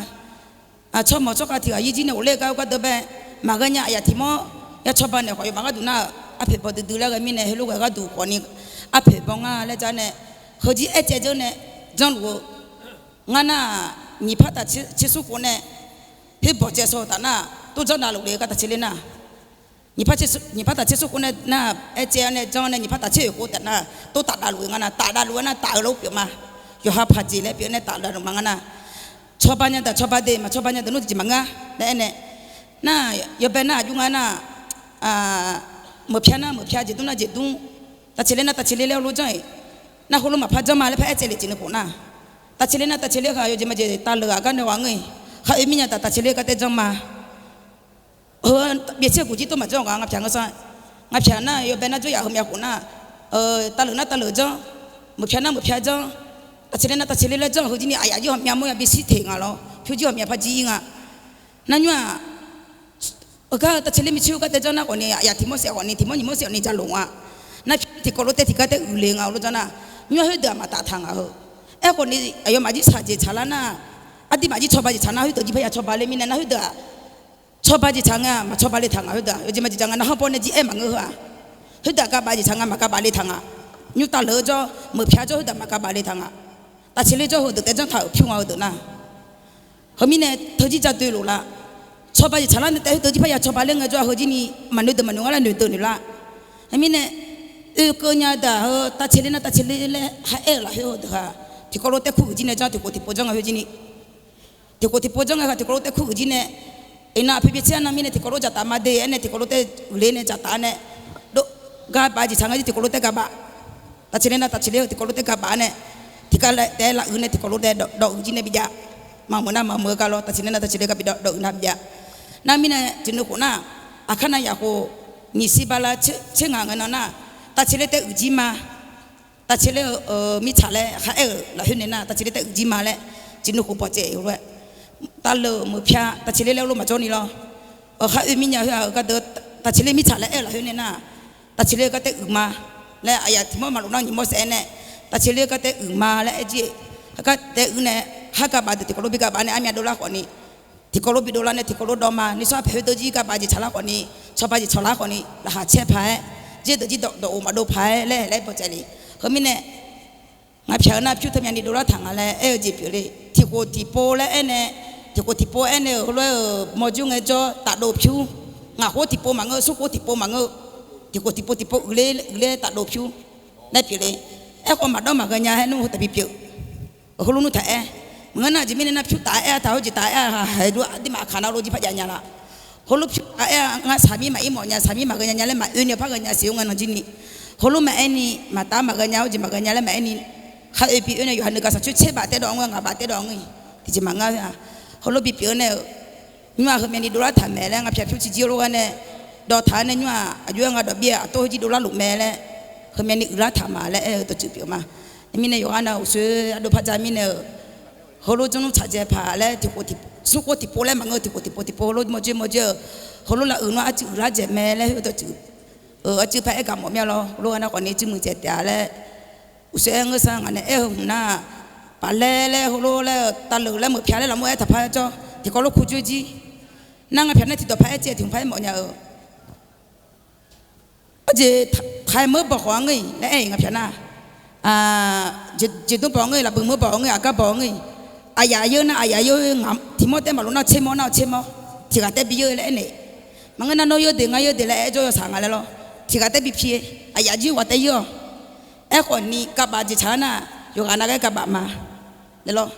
Tsawrmawq tsawrkhav tiq ghaq yir jir nae ghofler gar-eu gar deuq bae, maqghae nya aqyaf tiq mawr ya cawba naeq khawf aqyawfmaf gharduq nar-euq arpoeq baw duidui laer ghae mirnae heulof ghae gharduq khawfni arpoeq baw ngar laer jar nae, heujir aer caev dzeur nae janrluf-eu. Ngar nar-aq, nyiq par taf tser smr khof nae, her bawq caev shaw-eu taf nar, tov janr davluf le gar taf tser ler nar, nyiq par taf tser smr khof nae nar, aer caev-awr nae janr nae nyiq par taf tser oeq khof taf nar, tov taf davluf-eu ngar nar, taf davluf-aer nar taf-eu lof pyeuf ma. Yawqha paq jeq laer pyeuf nae taf davluf ma ngar nar, cawba nya daq cawba de, maqcawba nya daq nmr tiqjeq maqngeur laer aer nae, nar yawbae nar aqjox nga nar, meuq pyar nar meuq pyar, jeqdmr nar jeqdmr, taf tser ler nar taf tser ler laer heulof janr-iq, nar heulof maqpar janr ma laer par aer caev le jeq nuikhof nar, taf tser ler nar taf tser ler khaq yawjeq majeq tavleuq ghaq gar nae ghaq ngeur-iq, khar oe mir nya taf taf tser ler gar tae janr ma. Heu byaev tser guq jir tov maqjanr-eu nga, ngapyaq ngeur sar, ngapyaq nar yawbae nar jawryaf heumyav khof nar, tavleuq nar tavleuq janr, meuq pyar nar meuq pyar janr, taf tser ler nar taf tser ler laer janr heu jir ni aqyaf jir hawqmya mawr ya bishir teq nga lawr, pyur jir hawqmya par jir ir nga. Nar nymr-aq, heugar taf tser ler micaer-eu gar tae janr nar khawfni aqyaf tiq mawr saef khawfni tiq mawr nyiq mawr saef khawfni ja loq nga. Nar tiqkawv lof tae tiqgar tae uiqle nga lof janr nar, nymr-aq khoerdeuq-aq maqtaf taq ngaq heu. Aerkhawfni aqyawfmaf jir tsaq jeq tsaq lar nar, aqdirmaf jir cawba jeq tsaq nar khoerdeuq jir parya cawba ler mirnae nar khoerdeuq-aq, cawba jeq tsaq nga maqcawba le taq ngaq khoerdeuq-aq, yawjeq majeq ja nga narkhanr pawr nae jir aer maqngeur heu-aq, khoerdeuq-aq gabaf jeq tsaq nga maqgabaf le taq ngaq. Nymr tavleuq-eu jawr, meuq pyar jawr khoerdeuq maqgabaf le taq ngaq. Taf tser ler jawr heudeuq tae janr taq-euq pyur nga heudeuq nar. Heu mirnae teujir ja doe lof lar. Cawba jeq tsaq lar nae taef khoerdeuq jir parya cawba ler ngae jawr-aq heu jir ni, maqnoeq deuq maqnoeq ngar lar noeq deuq noeq lar. Heu mirnae, oekeuv nya daq heu taf tser ler nar taf tser ler laer ha aer-euq lafkhoer heudeuq-aq, tiqkawv lof tae kur huiq jir nae janr tiqkhof tiqpov janr nga khoer jir ni. Tiqkhof tiqpov janr ngae khaq tiqkawv lof tae kur huiq jir nae, iqnan aqpoeq byaev tser arnan mirnae tiqkawv lof dzaqtaf ma de aer nae tiqkawv lof tae uiqler nae dzaqtaf-a nae, gabaf jeq tsaq nga jir tiqkawv lof tae gabaf. Taf tser ler nar taf tser ler heu tiqkawv lof tae gabaf-a nae, Tiqkawv taef-aer lavuiq nae tiqkawv lof taef-aer dawv uiq jir nae bijav. Maqmuiq nar maqmuiq-eu gar lawr, taqsiq ler nar taqsiq ler gar bidawv dawv uiq nar bijav. Nar mirnae tiqnuv khof nar, aqkar nav yaqkhof nyiq siq bala tser ngaq ngae nan nar, taqsiq ler taef uiq jir ma. Taqsiq ler-eu mirtsaq laer khar aer-euq lafkhoer nae nar, taqsiq ler taef uiq jir ma laer, tiqnuv khof bawqtsaev-eu lof-aer, tavleuq meuq pya taqsiq ler laer lof maqjawr ni lawr. Khar oe mirnya khoer-aq-euq gardeuq, taqsiq ler mirtsaq laer aer-eu lafkhoer nae nar, taqsiq ler-eu gar taef uiq ma laer, aqyaf tiq mawr maqlof nar nyiq mawr saef-aer nae, taqsiq ler-eu gar taef uiq ma laer aer jir-e. Gar taef uiq nae, khar gabaf deuq tiqkawv lof bi gabaf nae armyav dovlar khawfni, tiqkawv lof bi dovlar nae tiqkawv lof dawv ma. Nishawr aqpaeq khoerdeuq jir gabaf jeq tsaqlar khawfni, cawba jeq tsawqlar khawfni, laqkhaq caer paq-aer, jir deuq jir dawq dawq of maqdov paq-aer laer laer bawqtsaev le. Heu mirnae, ngaq pyaq-eu nar pyur teu myavni dovlar taq nga laer aer-eu jeq pyeufle. Tiqkhof tiqpov laer aer nae, tiqkhof tiqpov aer nae-euq heulof-aer-euq mawrjur ngaejawr tafdov pyur. Ngaq khof tiqpov maqngeur, smr khof tiqpov maqngeur, tiqkhof tiqpov tiqpov uiqler uiqler tafdov pyur laer pyeufle. Aerkhawf maqdawr maqghae nya-aer nmr heu taqbi pyeuf. Heulof nmr taq aer. Maqngeur nar aqjeq mirnae nar pyur taf-aer aer-a taq hawr jeq taf-aer-a, haiq aqduimaf aqkaq nav lof jir par jav nya la. Heulof pyur taf-aer-a ngar saqmir maqir mawf nya, saqmir maqghae nya nya laer maqoe ni par ghae nya siq-awr ngae nan jir ni. Heulof maqaer ni, maqtav maqghae nya hawr jeq maqghae nya laer maqaer ni. Khar oe bi oe nae yawqha nuiganr saqcoer tser baf taer dawv-awr ngae, ngaq baf taer dawv-awr ngae. Tiqjeq maqngeur-a. Heulof bi pyeuf-eu nae-euq, nymr-aq heumyav ni dovlar taq mae laer ngaq pyaq pyur ciqjir-eu lof gar nae dawqtaq-aer nae nymr-aq aqjox-aer nga dawq bif-a aqtov heujir dovlar luf mae laer, heumyav ni uiqlar taq ma laer aer-eu dawqtsuif pyeuf ma. Mirnae yawqghaq nav uqshoe ardov par ja mirnae-euq, heulof janr nmr tsaq dzae paq laer tiqkhof tiq, smr khof tiqpov laer maqngeur, tiqkhof tiqpov tiqpov heulof mawrjur mawrjur-eu, heulof lavuiq nmr arcuiv uiqlar dzaeq mae laer heu dawqtsuif arcuiv par aer gaq mawf mir-a lawr. Heulof-aer nar khawfni cuiv muiq dzaeq taef-a laer, uqshoe aer ngeur sar ngaq nae aer-eu hmq nar, paf laer laer heulof laer-eu tavleuq laer meuq pyaq laer lafmur aer taq par jawr tiqkawv lof kur jur jir. Nar ngaq pyaq nar tiqdawq par aer caev tiq hmq par aer mawf nya-eu. Arjeq taq-aer meurbawq khawf-anr ngeur-iq laer aer-iq ngaq pyaq nar, jeqdmr bawq-anr ngeur-iq, lafbuiq meurbawq-anr ngeur-iq, aqgar bawq-anr ngeur-iq, aqyaf yeur nar aqyaf yeur-eu ngaq tiq mawr taer maqlof nar tser mawr nar tser mawr, tiq ghaq taer bi yeur laer aer naeq. Maqngeur nar nawr yeur deuq ngar yeur deuq laer aer jawr yawsaq nga laer lawr. Tiq ghaq taer bi pi-e, aqyaf jir ghaq taer yeur-awq. Aerkhawfni gabaf jeq tsaq-anr nar, yawqghaq nav ghae gabaf ma. Lawr,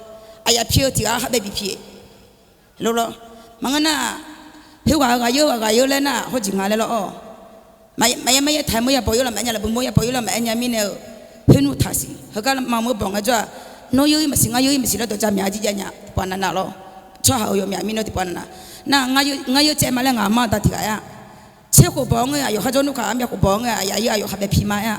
aqyaf pi-eu tiq ghaq khar bae bi pi-e. Lawr, maqngeur nar, khoerghaq-eu ghaq yeur ghaq yeur laer nar hawr jeq nga laer lawr-awq. Maqya maqya taq-aer mawr ya bawq yur lar maqaer nya, lafbuiq mawr ya bawq yur lar maqaer nya mirnae-euq, khoer nmr taq siq. Heugar maqmur bawq ngaejawr-aq, nawr yeur-ir maqsiq ngar yeur-ir maqsiq laer dawq ja myaq-a jir jav nya tiqpavnav nav lawr. Tsawrhaq-euq yawmyaq mirnae tiqpavnav nav, nar ngar yeur tser ma laer ngaq mar da tiq ghaq-aer-a. Tser khof bawq-anr ngeur-iq, aqyawf kharjawr nmr kaq armyav khof bawq-anr ngeur-iq, aqyaf yeur aqyawf khav bae pi ma-aer-a.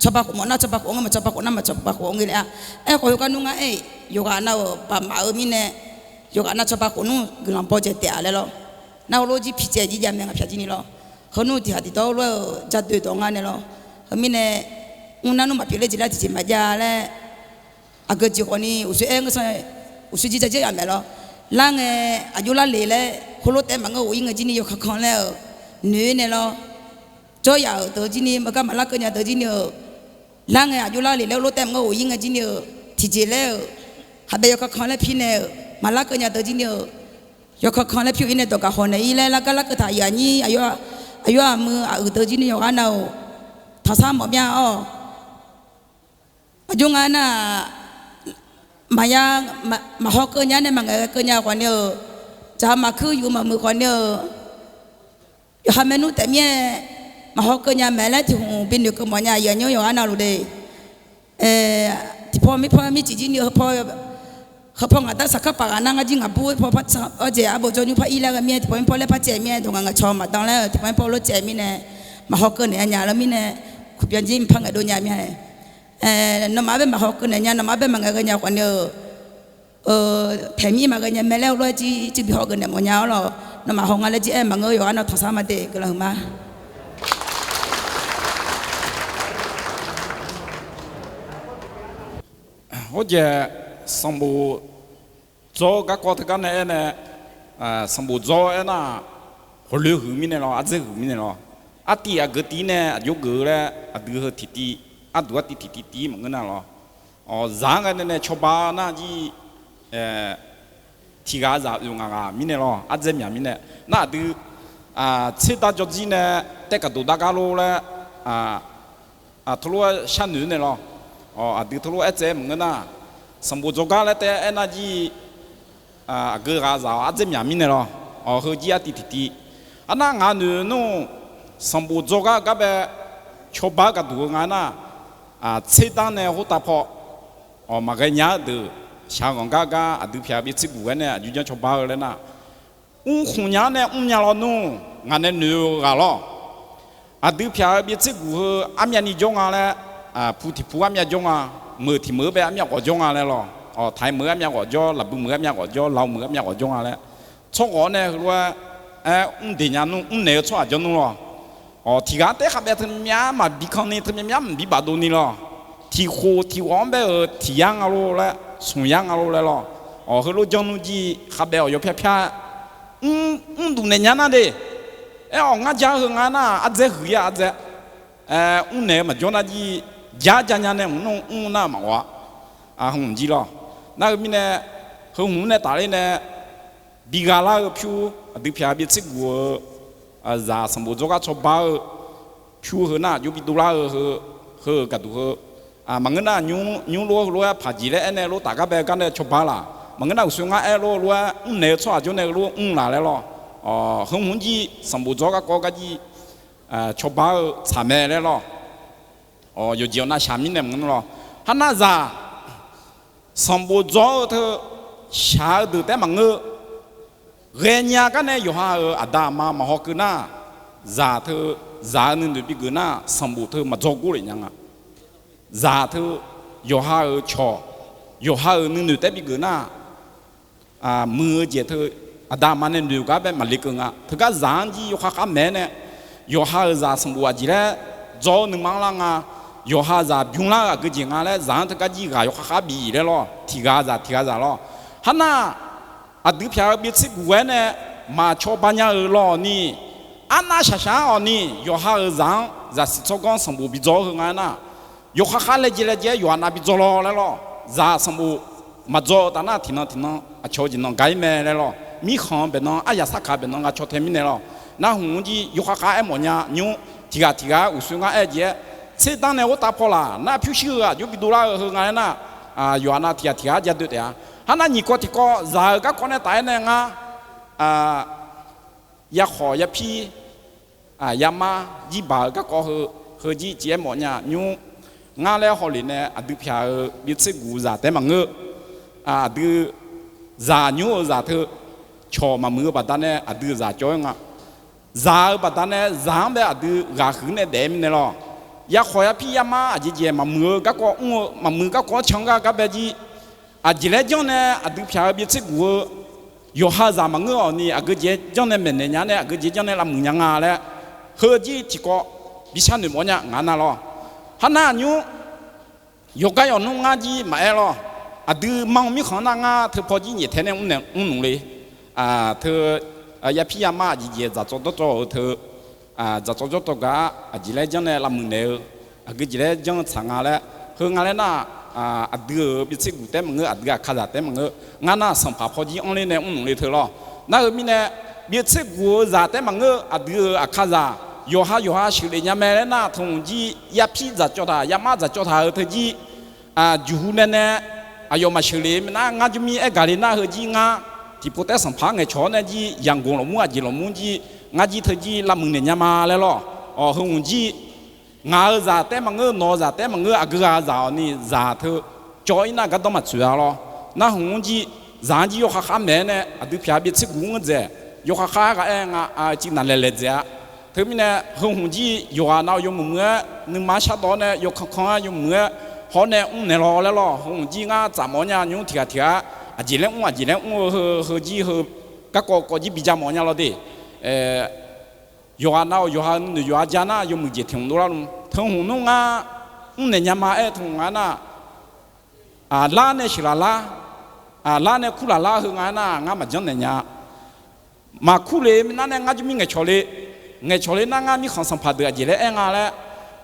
Cawba khof mawf nar cawba khof-anr ngeur, maqcawba khof nar maqcawba khof-anr ngeur laer-a. Aerkhawf heugar nmr ngar aer-iq, yawqghaq nav-euq baqmaf-eu mirnae, yawqghaq nav cawba khof nmr guiqlanq baw dzae taef-a laer lawr. Nar heulof jir pi caev jir jav mae ngaq pyaq jir ni lawr. Heunmr tiq ghaq tiqdawr lof-aer-euq jadoi dawq nga nae lawr. Heu mirnae, mr nar nmr maqpyeuf ler jeq laer tiqjeq maqjav laer, aqgeu jeq khawfni uqshoe aer ngeur sanr, uqshoe jir ja jer yaf maeq lawr. Lar ngae, aqjox lar le laer heulof taef maqngeur, ghof-ir ngae jir ni yawkankan laer-euq noeq-ir nae lawr. Jawryaf-euq deuq jir ni maqgar maqlar keuv nya deuq jir ni-euq, lar ngae aqjox lar le laer heulof taef maqngeur, ghof-ir ngae jir ni-euq, tiqjeq laer-euq, haqbae yawkankan laer pi nae-euq, maqlar keuv nya deuq jir ni-euq, yawkankan laer pi-ir nae dawq gaq khawq naeq-ir laer largar larkeuv taq aqyuif aqnyir, aqyawf aqmuiq aqyuif deuq jir ni yawqghaq nav-euq tanqsar mawf mya-awq. Aqjox nga nar-aq, maqya, maqhaw keuv nya nae maqngaeq ghae keuv nya khawf ni-euq, jaq maqkuir yuf maqmuiq khawf ni-euq, yawqha maernmr taef mir-aer maqhaw keuv nya maeq laer tiq hmq binoeq keuv mawf nya aqyuif aqnyir yawqghaq nav luf de. Tiqpaw mirpaw mircif jir ni-eu heu paw, heu paw ngaq dar saqkar paf ghaq nar ngar jir ngaq bur-aer paw par can-awr jeq arbawr jawr nymr par ir laer ghae mir-aer tiqpaw mirpaw laer par caev mir-aer dawq ngaq ngaq caw maqdan laer-eu tiqpaw mirpaw lof caev mirnae, maqhaw keuv naeq nya laer mirnae, kuqbyan jir maqpar ngaeq dov nya mir-a. Nawmaf-anr bae maqhaw keuv naeq nya, nawmaf-anr bae maqngaeq ghae nya khawf ni-eu, taeq mir maqghae nya mae laer heulof-aer jir cuiv bi haw geuf naeq mawf nya-awr lawq. Nawmaf haw nga laer jir aer maqngeur, yawqghaq nav tanqsar maqde guiqlanq huiqma. Hawr jeq sanqbof dzawr-eu garkawv teugar nae aer nae, sanqbof dzawr aernar, hawqloe huiq mirnae lawr, ardzaer huiq mirnae lawr, artiv aqgeu tiv nae aqjox geuf-eu laer aqdui heu tiqtiv, arduq artiv tiqtiv tiv maqngeur nar lawr. Awq, zaq-anr ghae nae nae cawba nar jir, tiq ghaq zaq oeq ngaq ghaq mirnae lawr, ardzaer myaq mirnae. Nar aqdui tserdar jawr jir nae taef gaqdoq dar gar lor laer, teulof-aer sharnoeq naeq lawr. Aqdui teulof-aer tsaev-aer maqngeur nar, sanqbof dzawrgar laer taef-aer aernar jir, aqgeu ghaq zaq-awq ardzaer myaq mirnae lawr. Awq, heujir artiv tiqtiv. Arnar ngaq noeq nar, sanqbof dzawrgar-eu gar bae cawba-aer gaqduq-eu nga nar, tserdar nae khoertav paw, maqghae nya-eu deuq shaq-eu ghanq gar gar aqdui pyaq-eu byav tser guq-aer nae aqjox janr cawba-eu laer nar, mrkhmq nya-anr nae mrnya lawnmr, ngaq nae noeq-eu ghaq lawr. Aqdui pyaq-eu byav tser guq heu armyavni jawr nga laer, pu tiq pu armyav jawr nga, meuq tiq meuq-eu bae armyav ghawf jawr nga laer lawr. Taiq meuq-eu armyav ghawf jawr, laqbui meuq-eu armyav ghawf jawr, lao meuq-eu armyav ghawf jawr nga laer, tsawrghawv-awr nae heulof-aer aer mr deq nya nmr, mrnaeq-eu tsawrhaq jawr nmr lawr. Tiq ghaq-anr taef khavbaev teu myavmyar maqbi kanni, teu myavmyar maqbi bafdov ni lawr. Tiq khof tiq ghawv-anr bae-euq tiq yar nga lor laer, smq yar nga lor laer lawr. Heulof janr nmr jir khavbaev-awq yawpyar pyar mr duf naeq nya nar de. Aer-awq ngar ja-eu heu nga nar ardzae huiq-ir-a ardzae. Mrnaeq-eu maqjawr nar jir, ja ja nya nae mq nmr mr nar maqghawq-a. Heu jir lawr. Nar heu mirnae, heu hmq nae tafler nae bi gha lar-eu pyur, aqdui pyaq byav tser guq-eu zaq sanqbof dzawr gar cawba-eu pyur heu nar aqjox bi dovlar-eu heu, heu-euq gaqduq heu. Maqngeur nar nymr nymr lof-aer heulof-aer paqjeq laer aernae lof taf gar bae gar nae cawba laq. Maqngeur nar uqshoe ngar aer lof lof-aer mrnaeq-eu tsawrhaq jawr nae heulof mr laq laer lawr. Heu hmq jir sanqbof dzawr garkawv gar jir cawba-eu tsaq mae laer lawr. Yawqjeq-awq navshaq mirnae maqngeur lawr. Harnav zaq sanqbof dzawr-eu teu shaq-eu deuq taef maqngeur. Ghaenya gar nae yawqha-euq aqda aqma maqhaw keuv nar, zaq teu, zaq-eu nuinoeq bigeuf nar sanqbof teu maqdzawr gor lef nya nga. Zaq teu, yawqha-euq cawq, yawqha-euq nuinoeq taef bigeuf nar, muiq-eu jeq teu aqda aqma nae noeq gar bae maqle keuv nga. Teugar zaq-anr jir yawkhav khav maeq-aer nae, yawqha-euq zaq sanqbof aqjeq laer dzawr-eu nuima-anr lar nga, yawqha zaq bymr lar-eu aqgeu jeq nga laer zaq-anr teugar jir ghaq yawkhav khav bif laer lawr. Tiq ghaq zaq tiq ghaq zaq lawr. Harnav aqdui pyaq-eu byav tser guq-aer nae maqcawba nya-euq lawq ni, arnav shaqshaq-awq ni, yawqha-euq zaq-anr zaqsiq tsawrganr sanqbof bi dzawr-eu heu nga aernar, yawkhav khav laejae laejae-aer yawqha nav bi dzawr lawr laer lawr. Zaq sanqbof maqdzawr-eu taf nar tiqnan tiqnan aqcawq-eu jeq nan ga-ir mae laer lawr. Mirkhanq baeqnan aryaq sarkaq baeqnan nga caw tae mirnae lawr. Nar hmq-anr jir yawkhav khav aermawf nya nymr, tiq ghaq tiq ghaq-aer uqshoe ngar aer-eu jeq-aer, tser danr nae ghortav paw laq nar pyurshuir-eu aqjox bi dovlar-eu heu nga aernar, yawqha nav tiq ghaq tiq ghaq-aer ja doe taef-a. Harnav nyiq kawv tiq kawv zaq-euq garkawv nae taf-aer nae ngar yakhawf yapir yamar jirbaq-eu garkawv heu, heu jir civ-aer mawf nya nymr, ngar laer hawlef nae aqdui pyaq-eu byav tser guq zaq taef maqngeur. Aqdui zaq nymr-eu zaq teu cawq maqmuiq-eu baqdanae aqdui-euq zaq cawv-aer nga. Zaq-eu baqdanae zaq-anr bae aqdui ghaq huiq nae daef-eu mirnae lawr. Yakhawf yapir yamar aqjeq jeq maqmuiq-eu garkawv mr-eu maqmuiq garkawv-anr can gar gar bae jir, aqjeq laer janr nae aqdui pyaq-eu byav tser guq-eu yawqha zaq maqngeur-awq ni, aqgeu jeq-aer janr nae maeqnaeq nya nae aqgeu jeq janr nae lavmuiq nya nga laer, heu jir tiqkawv bi sharnoeq mawf nya ngaq nar lawr. Harnav nymr yawqgar yawqnmr ngar jir maqaer lawr. Aqdui manr mirkhanq nar ngar teu paw jir nyaeftae nae mrnaeq mrnuq le. Teu yapir yamar aqjeq jeq dzaqtsawv dawrtsawv-eu teu, dzaqtsawv dawrtsawv gaq-ar aqjeq laer janr nae lavmuiq naeq-eu, aqgeu jeq laer janr-eu tsaq nga laer, heu nga laer nar, aqdui-euq byav tser guq taef maqngeur, aqdui aqkazaq taef maqngeur, ngar nar sanqpaq paw jir anr ler nae mrnuq le teu lawr. Nar heu mirnae, byav tser guq-eu zaq taef maqngeur, aqdui-euq aqkazaq yawqha yawqha sheuqlef nya mae laer nar, teu hmq jir yapir dzaqcawv taq yamar dzaqcawv taq-eu teu jir, juqhu nae nae aqyawf maqsheuqlef-eu nar ngar jawrmir aer gaq le nar heu jir ngar tiqpov taef sanqpaq-anr ngaeqcawq-awr nae jir yaqgoq lawqmur aqjeq lawqmur jir ngar jir teu jir lavmuiq naeq nya ma laer lawr. Awq heu hmq jir ngaq-euq zaq taef maqngeur, nawq-eu zaq taef maqngeur, aqgeu ghaq-eu zaq-awq ni zaq teu cawv-ir nar gardanr maqtsoeq-a lawr. Nar hmq-anr jir zaq-anr jir yawkhav khav maeq-aer nae aqdui pyaq byav tser guq-anr dzaeq, yawkhav khav-aer ghaq-aer nga, civ naqlaeq laeq dzaeq-a. Teumirnae heu hmq jir yawqghaq nav-awq yawmuiq muiq-aer nuima-anr shardawv-awr nae yawkankan-aer yawmuiq-aer hawr nae mrnaeq law laer lawr. Heu hmq jir ngar tsaf mawf-awr nya nymr tiq ghaq tiq ghaq-ar aqjeq laer mr aqjeq laer mr-eu heu heu jir heu garkawv kawv jir bi ja mawf-awr nya lawr de. Yawqghaq nav-awq yawqha nuinoeq yawqha ja nar yawmuiq jeq tiq hmq dovlar luf teu hmq nmr ngar mrnaeq nya ma aer teu hmq nga nar, lar nae sheuq laf lar, lar nae kur laf lar heu nga aer nar ngar maqjanr naeq nya. Maqkur le mirnae nar nae ngar jawrmir ngaeqcawq le, ngaeqcawq le nar ngar mirkhanq sanqpaq deuq aqjeq laer aer nga laer,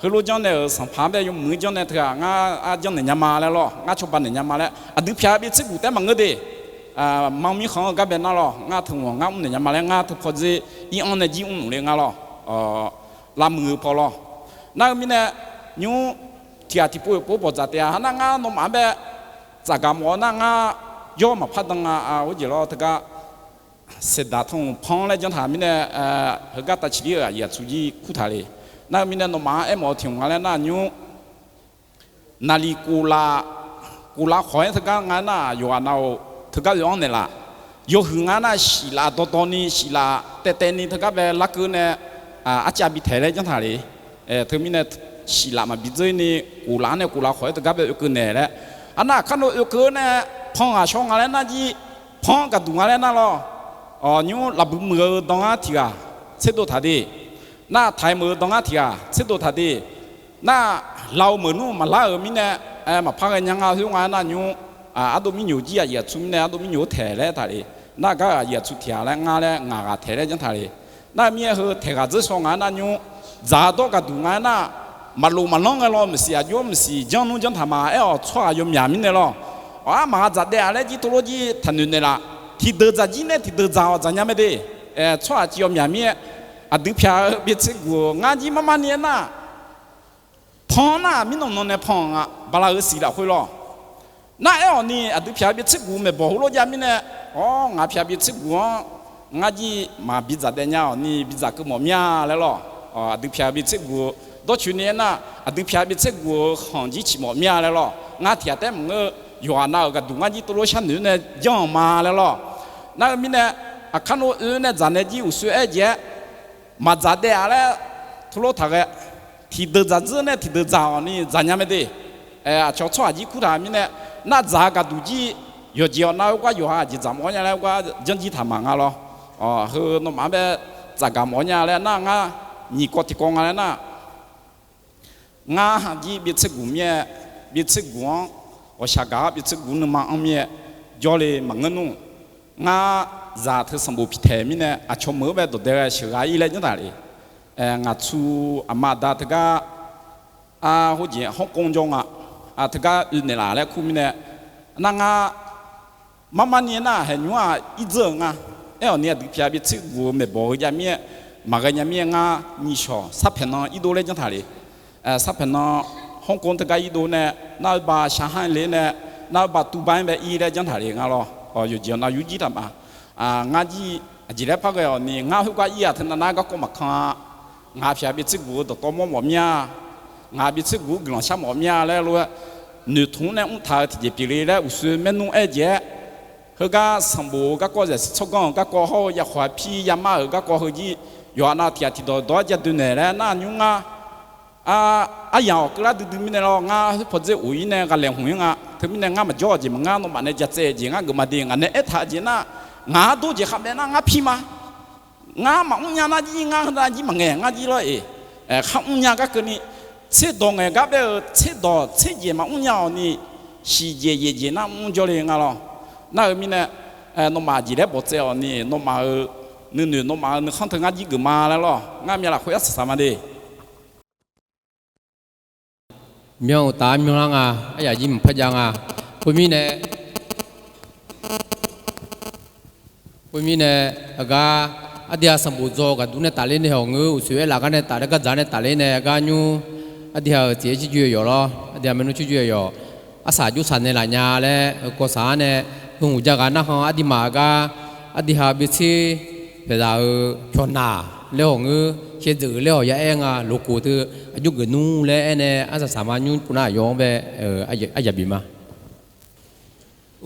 heulof janr nae-euq sanqpaq-anr bae yawmuiq-anr janr nae teughaq ngar arjanr naeq nya ma laer lawr, ngar cawba naeq nya ma laer aqdui pyaq byav tser guq taef maqngeur de. Manr mirkhanq-eu gar bae nar lawr, ngar teu hmq ngar mrnaeq nya ma laer ngar teu pawdzer ir-anr nae jir mrnuq le ngar lawr. Lavmuiq-eu paw lawr. Nar-eu mirnae nymr tiq ghaq tiqpov-euq pov bawqdzaq taef-a. Harnar ngar nawmaf-anr bae tsafgaq mawf-awr nar ngar jawr maqpar dan nga. Aqjeq lawr teugar saeqdaq tanq panr laer janr taq mirnae, heugar tavciqlir-euq aqyuif aqtsu jir kur taq le. Nar-eu mirnae nawmaf-anr aermawf-eu tiq hmq nga laer nar nymr naqliq kof laf, Kof lav khawq-aer teugar nga aernar, yawqghaq nav-euq teugar oe-anr naeqlaf. Yawhuiq nga aernar, siqlaf dawrdawr ni, siqlaf taevtaev ni teugar bae larkeuv nae, arcav bi taeq laer janrtaq le. Teumirnae, siqlaf maqbi dzeur ni, kof lav-anr nae kof lav khawq-aer teugar bae oekeuv naeq laer. Arnar, aqkar nov oekeuv-eu nae, pan ghaq shaw nga laer nar jir, pan-anr gaqduq nga laer nar lawr. Nymr lafbui muiq-eu dangar tiq ghaq tserdov taq de. Nar, taiq meuq-eu dangar tiq ghaq tserdov taq de. Nar, laf-eu meuq nmr maqlar-euq mirnae, maqpar ghaenya nga khoer nga aernar nymr, ardov mirnyoq jir aqyuif aqtsu mirnae ardov mirnyoq-anr taeq laer taq le. Nar, gar aqyuif aqtsu tiq ghaq laer ngar laer ngaq ghaq taeq laer janrtaq le. Nar, mir-aer heu taeq ghaq dzeur shaw nga aernar nymr, dzaq-eu dawr gaqduq nga aernar, maqlof maqlanr ghae law maqsiq, aqjox maqsiq janr nmr janr taq ma aer-awq. Tsawrhaq yawmyaq mirnae lawr. Awq, armaf ghaq dzaq daef-a laer jir tov lor jir taqnoeq naeqlaf. Tiqdeuq dzaq jir nae tiqdeuq dzaq-awq dzaq nya mae de. Tsawrhaq civ yawmyaq mir-aer, aqdui pyaq-eu byaev tser guq-eu ngar jir marmar ni aernar, pan nar mirnan nan nae pan-anr nga bala-eu siq lafkhoer lawr. Nar, aer-awq ni aqdui pyaq-eu byaev tser guq maeqbawq heulof jav mirnae, awr, ngaq pyaq byaev tser guq-anr ngar jir maqbi dzaq daef nya-awq ni bi dzaq keuv mawf mir-a laer lawr. Aqdui pyaq-eu byaev tser guq-eu dawrcoeni aernar, aqdui pyaq byaev tser guq-eu khanq jir ciq mawf mir-a laer lawr. Ngar tiq ghaq taef maqngeur-eu, yawqghaq nav-euq gaqduq ngar jir tov lor sharnoeq-awr nae janr-euq ma laer lawr. Nar-eu mirnae, aqkar nov oe nae dzaq nae jir uqshoe aer jeq-aer, maqdzaq daef-a laer tov lor taq ghae. Tiqdeuq dzaq dzeur nae tiqdeuq dzaq-awq ni dzaq nya mae de. Aqcawq tsawrhaq jir kurtaq mirnae, nar dzaq-eu gaqduq jir, yawqjeq awq nav-eu gar yawqha aqjeq dzaq mawf-awr nya laer gar janrjir taq ma nga lawr. Heu nawmaf-anr bae tsafgaq mawf-awr nya laer nar ngar nyiq kawv tiqkawv nga laer nar, ngar jir byaev tser guq mir-aer, byaev tser guq-anr ghawqshaq gaq-awr byaev tser guq nuima anr mir-aer jawrle maqngeur nmr. Ngar zaq teu sanqbof piqtaeq mirnae aqcawq meuq-anr bae dawqdae ghae sheuqghae ir laer janrtaq le. Ngaqtsu aqma aqda teugar, ar, hawrjeq hawrkawv jawr nga, teugar oe naeqlaf laer kur mirnae, nar ngar marmar ni aernar haeqnymr-aq irdzeur-euq nga. Aer-awq ni aqdui pyaq byaev tser guq-eu maeqbawq heu jav mir-aer, maqghae nya mir-aer ngar nyiq shawq sarpaeq nan irdov laer janrtaq le. Sarpaeq nan hawrkawv teugar irdov nae, nar-eu ba shaqhanr le nae, nar-eu ba tuvba-anr bae ir laer janrtaq le nga lawr. Yawqjeq awq nav yurjir taq ma. Ngar jir aqjeq laer par ghae-awq ni ngar khoergar ir-aq teunav nar garkawv maqkan-a. Ngaq pyaq byaev tser guq-eu dawqtawv mawr mawf mir-a. Ngaq byaev tser guq-anr guiqlanq shar mawf mir-a laer lof-aer, noeqtmq-anr nae mrtaq-eu tiqjeq pyeufle laer uqshoe maernmr aer jeq-aer, heugar sanqbof-eu garkawv, zaqsiq tsawrganr-euq garkawv hawr-eu yakhawq-a pir yamar-euq garkawv heuzir, yawqha nav tiq ghaq tiqdawq dawq-aer ja doe naeq laer nar nymr ngar, aryamq awq keuvlar duidui mirnae lawr ngar khoer pawdzer of-ir nae ghaqlaeq hmq-ir nga. Teumirnae ngar maqjawr-eu jeq maqngeur, nawmaf nae ja tsaev-eu jeq ngar geufma de. Ngaq nae aertaq-eu jeq nar, ngaq-anr dor jeq khavbae nar ngar pir ma. Ngar maqmr nya nar jir ngar heu nav jir maqngaeq ngar jir lawr-eq. Kharmr nya gar keuvni, tserdawq ngaeq gar bae-eu tserdawq tserjeq maqmr nya-awq ni, shiqjeq yaeqjeq nar mr jawrle nga lawr. Nar-eu mirnae, nawmaf aqjeq laer bawqtsaev-awq ni, nawmaf-euq nuinoeq nawmaf-euq nuikhanr teu ngar jir geufma laer lawr. Ngar myav lafkhoer arsaq saq ma de. Myan uqtaf-aer myanlar nga, aryaq jir maqpar jav nga. Khoermirnae, khoermirnae, aqgar, aqdui-aq sanqbof dzaw-eu gaqdui nae tafler nae hawq ngeur, uqsoeq aerlaf gar nae tafler, gardzaq nae tafler nae gar nymr, aqdui-aq-euq tsaef-aer cirjoe-eu yawf lawr, aqdui-aq maernmr cirjoe-eu yawf. Arsaq jovsaq naeqlaf nya laer heukawv saq-anr nae, heu hmq jav ghaq narkhan aqduimaf-euq gar, aqdui ha byaev tser paeqzaq-euq pyawqnaq laer hawq ngeur, shaevdzeuf laer hawq ya aer nga, loqkof teu aqjox geuf nmr laer aernae arsaq saq ma nymr pov nar aqyawf-anr bae, aryaq bif ma.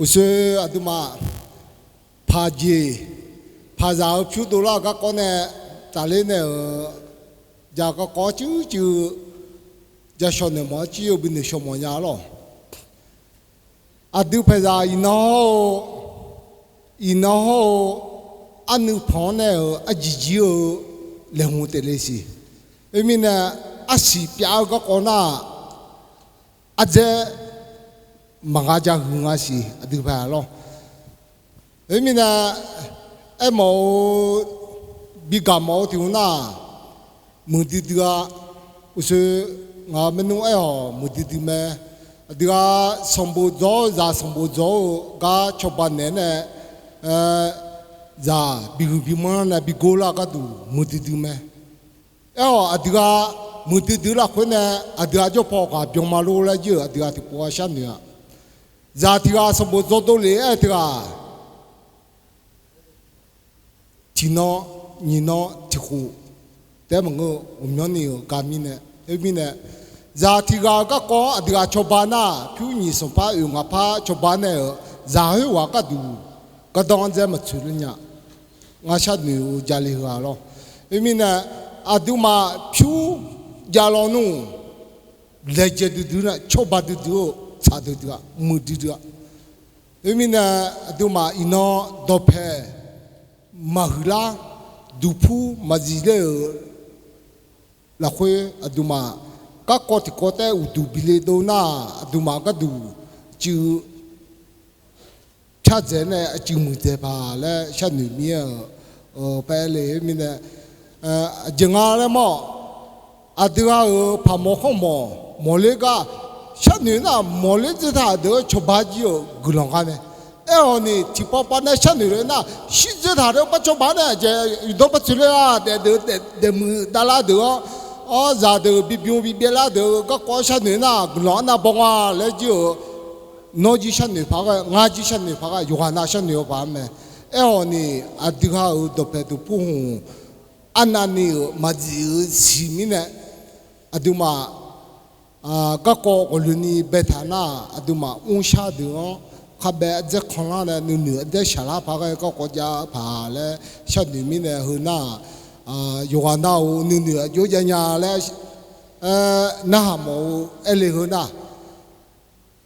Uqshoe aqduimaf paqjeq, paqzaq-eu pyur dovlar-eu garkawv nae tafler nae-euq, jaq garkawv cuivcuiv, jashawq naeq mawf-anr cir-eu binoeq shawq mawf nya-a lawq. Aqdui paeqzaq iqnan hawr-eu, iqnan hawr-eu, arnuiv panq-anr nae-euq arjiq jir-eu laeqhmq taef le siq. Khoermirnae, arsiq pyav-eu garkawv nar-aq, ardzaer maqgha ja huiq nga siq, aqdui paeqzaq lawr. Khoermirnae, aermawf-eu, bigaq mawf-eu tiq hmq nar-aq, muiqdui dui-a. Uqshoe ngaq-euq maernmr aer-awq muiqdui dui mae. Aqdui-aq sanqbof dzaw-eu zaq sanqbof dzaw-eu gar cawba naeq-aer nae, zaq bihuiq bimanr nae bigor lar-eu gharduq muiqdui dui mae. Aer-awq aqdui-aq muiqdui dui lafkhoer nae aqdui-aq jawrpaw ghaq byanma lor laer jir-euq aqdui-aq tiqpov-a sharnoeq-a. Zaq tiq ghaq sanqbof dzaw dovlef-aer teughaq tiqnan, nyiq nan, tiqkhof taef-aer maqngeur-eu ghawqmyanr ni-euq gar mirnae, khoermirnae, Zaq tiq ghaq-euq garkawv-anr aqdui ghaq cawba nar, pyur nyiq sanqpar oeq ngaq par cawba nae-euq zaq khoerghaq gharduq gardanr dzae maqtsoeq ler nya. Ngar sharnoeq-eu jale heu-aq lawr. Khoermirnae, aqduimaf pyur jav lawnmr, laejae duidui-eu, cawba duidui-eu, tsaq duidui-a, muiq duidui-a. Khoermirnae, aqduimaf iqnan dawqpaeq maqhuiqlar, duqpur maqzif ler-euq lafkhoer aqduimaf garkawv tiqkawv taef uqduq bile dov nar, aqduimaf gharduq cuiv pardzaeq nae aqcuiv muiqdzaeq paq laer sharnoeq mir-aer-euq paer le. Khoermirnae, aqjeq nga laer mawr, aqdui ghaq-euq paqmawr khanrmawr mawrler gar sharnoeq nar, mawrler dzeur taq deuq-anr cawba jir-euq guiqlanq gar mae. Aerkhawf ni tiqpavpav nae sharnoeq le nar, shirdzeur taq deuq par cawba nae aqjeq yawqdawr par tsoeq ler-a daef deuq daefmuiq davlar deuq-anr, awr zaqdeuq bibymr bibyaev lar deuq-euq garkawv sharnoeq nar guiqlanq arnav baw nga laer jir-euq, nawr jir sharnoeq paq ghae, ngar jir sharnoeq paq ghae, yawqghaq nav sharnoeq-eu paq-aer mae. Aerkhawf ni, aqdui ghaq-euq dawqpaeq duqpur hmq arnavni-euq maqzif-eu siq mirnae, aqduimaf garkawv ghawqloeni baetaq nar, aqduimaf mrshar deuq-anr kharbae ardzaer kanlar nae nuinoeq ardzaer shaqlar paq ghae garkawv jav paq laer sharnoeq mirnae heu nar, yawqghaq nav-euq nuinoeq aqjox jav nya laer narhaq mawf-eu aer le heu nar,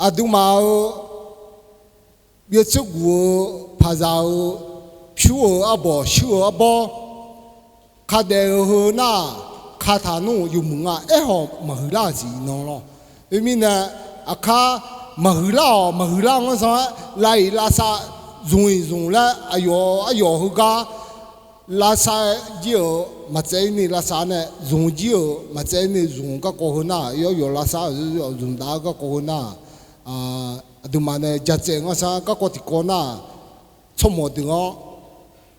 aqduimaf-euq byovtser guq-eu paqzaq-eu pyur-euq arbawr shuir-euq arbawr kadaef-eu heu nar, kataq nmr yawmuiq nga. Aerkhawf maqhuiqlar-euq siq nan lawr. Khoermirnae, aqkar maqhuiqlar-awq, maqhuiqlar-anr zanr-aer lav-iq lavsav, zmq-iq zmq laer aqyawf aryawf heugar lavsav jir-euq maqtsaev-ir ni lavsav nae zmq jir-euq maqtsaev-ir ni zmq-eu garkawv heu nar, yawr yawf lavsav-eu zmq dav-eu garkawv heu nar, aqduimaf nae jatsaev ngar sar garkawv tiqkawv nar, tsawrmawq deuq-anr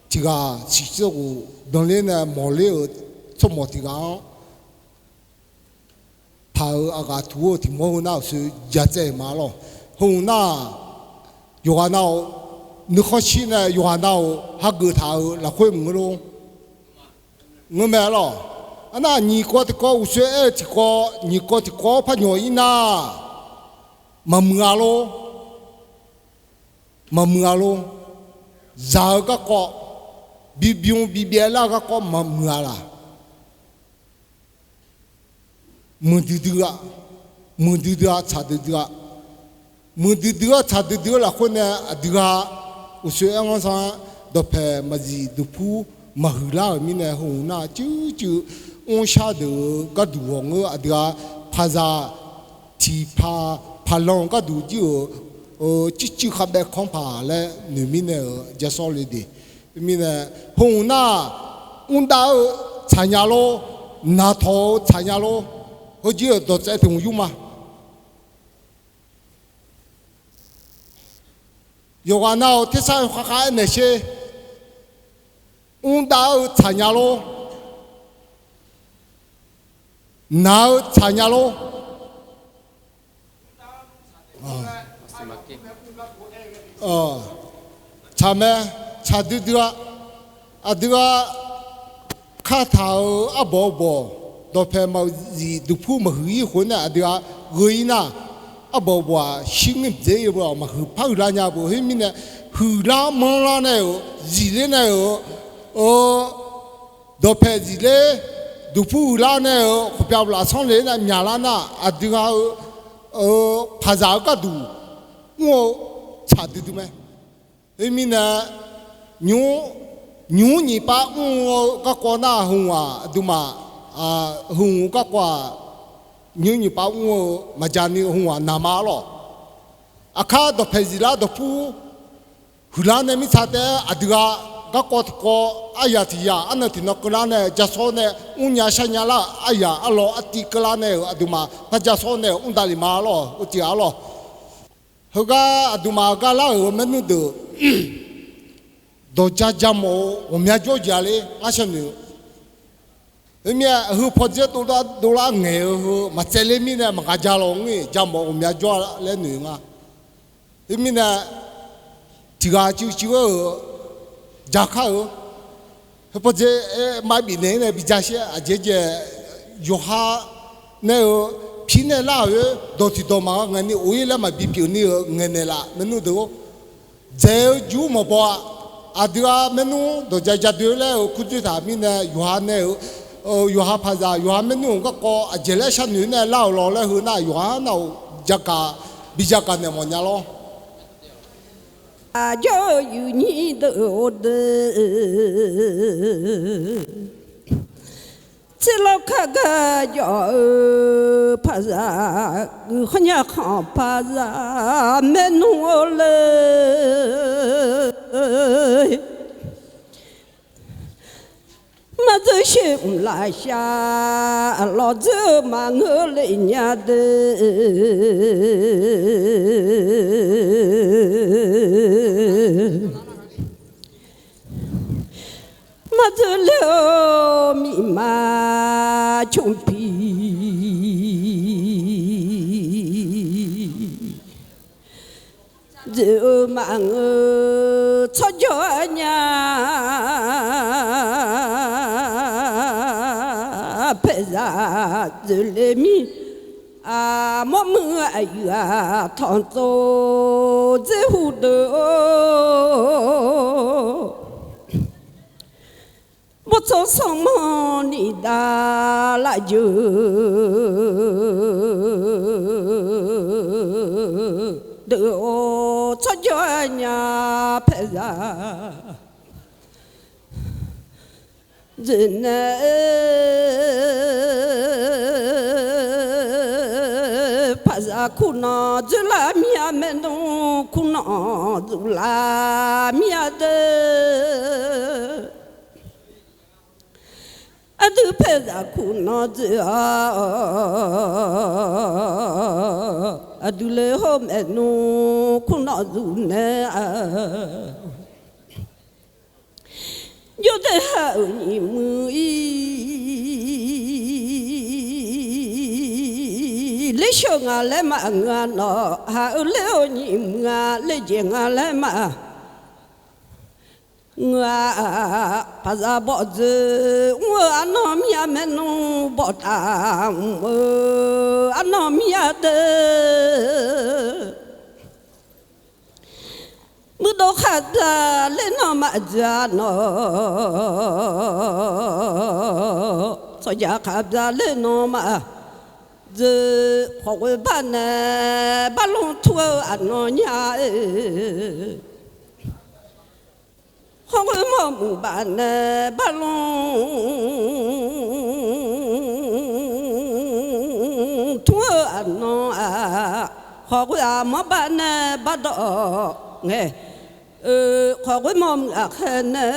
tiq ghaq siqseur ghof byanler nae mawqler-euq tsawrmawq tiq ghaq-anr paq-eu aqghaq tuq-eu tiq mawr heu nar-euq sher jatsaev ma lawr. Heu nar, yawqghaq nav-euq nuikhanr shir nae yawqghaq nav-euq hageuf taq-euq lafkhoer maqngeur lor. Ngeurmae lawr. Arnar nyiq kawv tiqkawv uqshoe aer-eu tiqkawv nyiq kawv tiqkawv-anr par nyawq-ir nar, maqmuiq-a lor. Maqmuiq-a lor. Zaq-eu garkawv, bibymr bibyaev lar-eu garkawv maqmuiq-a laq. Muiqdui dui-a, muiqdui dui-a tsaq duidui-a. Muiqdui dui-a tsaq duidui-eu lafkhoer nae aqdui ghaq uqshoe aer-anr sanr-aer dawqpaeq maqzif duqpur maqhuiq lar-euq mirnae heu-euq nar cuivcuiv mrshar deuq-eu gharduq ghawqngeur aqdui ghaq paqzaq tiqpaq paqlanq-eu gharduq jir-euq cuivcuiv khavbaev kanr paq laer noeq mirnae-euq jasawr le de. Mirnae heu-euq nar mrdav-eu tsaqnya lor, naqtawq-eu tsaqnya lor, heujir-euq dawqtsaev tiq hmq yur ma. Yawqghaq nav-euq tersar-eu kharkhav aernaeq sher. Mrdav-eu tsaqnya lor, naq-eu tsaqnya lor. Tsaq mae, tsaq duidui-a. Aqdui ghaq kataq-euq arbawq-eu bawq, dawqpaeq maqzif duqpur maqhuiq-ir khoer nae aqdui ghaq gheu-ir nar, arbawq bawq-aq shir ngir dzer-ir beu-awq, maqhuiq par huiqlar nya beu. Khoermirnae, huiqlar manrlar nae-euq zifler nae-euq dawqpaeq zifler, duqpur huiqlar nae-euq khawqpyav lafsanr le-ir nae myaqlar nar, aqdui ghaq-eu paqzaq-eu gharduq mr-eu tsaq duidui mae. Khoermirnae, nymq mr nyiq pav mr-eu garkawv nar heu-aq aqduimaf, heu-euq garkawv-aq, nymq mr nyiq pav mr-eu maqjani heu-aq naqma lawq. Aqkar dawqpaeq ziflar dawqpur huiqlar nae mirtsa taef-aer aqdui ghaq garkawv tiqkawv aryaq tiq yaq arnan tiqnan keuvlar nae jasawr nae mrnya sharnya lar-euq aryaq arlawr artiv keuvlar nae-euq aqduimaf par jasawr nae-euq mr davlef ma lawq, uqcif-a lawq. Heugar aqduimaf-eu gar lar-euq maernmr deuq dawqja jamawf-eu ghawqmya jawr jeq-a ler ngar sharnoeq-eu. Khoermirnae, heu pawdzer dovlar dovlar ngaeq-eu heu maqtsaevler mirnae maqgaq ja lawq ngir jamawf ghawqmya jawr-a laer noeq nga. Khoermirnae, tiq ghaq cuiv cuiv-aer-euq jakar-eu heu pawdzer aer marbif naeq-ir nae bi ja shir-aer aqjeq jeq yawqha nae-eu Pir nae lar-euq-aer dawq tiq dawq maqghae ngaeq ni of-ir laer maqbi pyeuf ni-euq ngaeqnaeq laf maernmr deuq-or. Dzaeq-eu juq mawq baw-a. Aqdui-aq maernmr dawqja ja doe-eu laer-euq kur dzoer taq mirnae yawqha nae-euq, yawqha paqzaq yawqha maernmr-euq garkawv aqjeq laer sharnoeq nae lar-euq law laer heu nar yawqha nar-euq jakaq bi jakaq naeq mawf nya lawr. Aqjawr-eu yuif nyir deuq-or deuq, tserlawr kar gar jawf-eu paqzaq, guiqkhanr nya khanq paqzaq maernmr-or le. Mardzeur sher mq lafshav, lawqdzeur-eu maqngeur le nya deuq. Mardzeur ler-eu miqma cmq piq, dzoeq-eu maqngeur tsawrjawr nya. Paeqzaq dzoeqle mir, aqmawr muiq aqyuif-aq tanqtsov dzer hu deuq-or. Bawrtsanr sanrmanr ni dav lavjeuq deuq-or, tsawrjawr nya paeqzaq dzoeq nae, paqzaq kurnanq dzoerlar mir-a, maernmr kurnanq zuflar mir-a deuq. Aqdui paeqzaq kurnanq dzoer-a, aqdui le hawr maernmr kurnanq zuf nae-a. Jawrdaef ha-euq nyiq muiq-ir, lersheuq nga laer maqngeur-a nawq, ha-eu ler-eu nyiq muiq-a, lerjeq nga laer maqngeur-a. Paqzaq bawf dzoeq mr-eu arnan mir-a, maernmr bawf taf mr-eu arnan mir-a deuq. Muiqdov khaqbya ler nan maqdzoeq-a nawq, tsawrjaq khaqbya ler nan maqdzoeq, khawqghoe bar nae bar lanr tur-eu arnan nya-e. Khawqghoe mawrmuiq baf nae bar lanr tur-eu arnan-aq, khawqghoe aqmawr baf nae bardawq ngae, khawqghoe mawrmuiq aqkhaer nae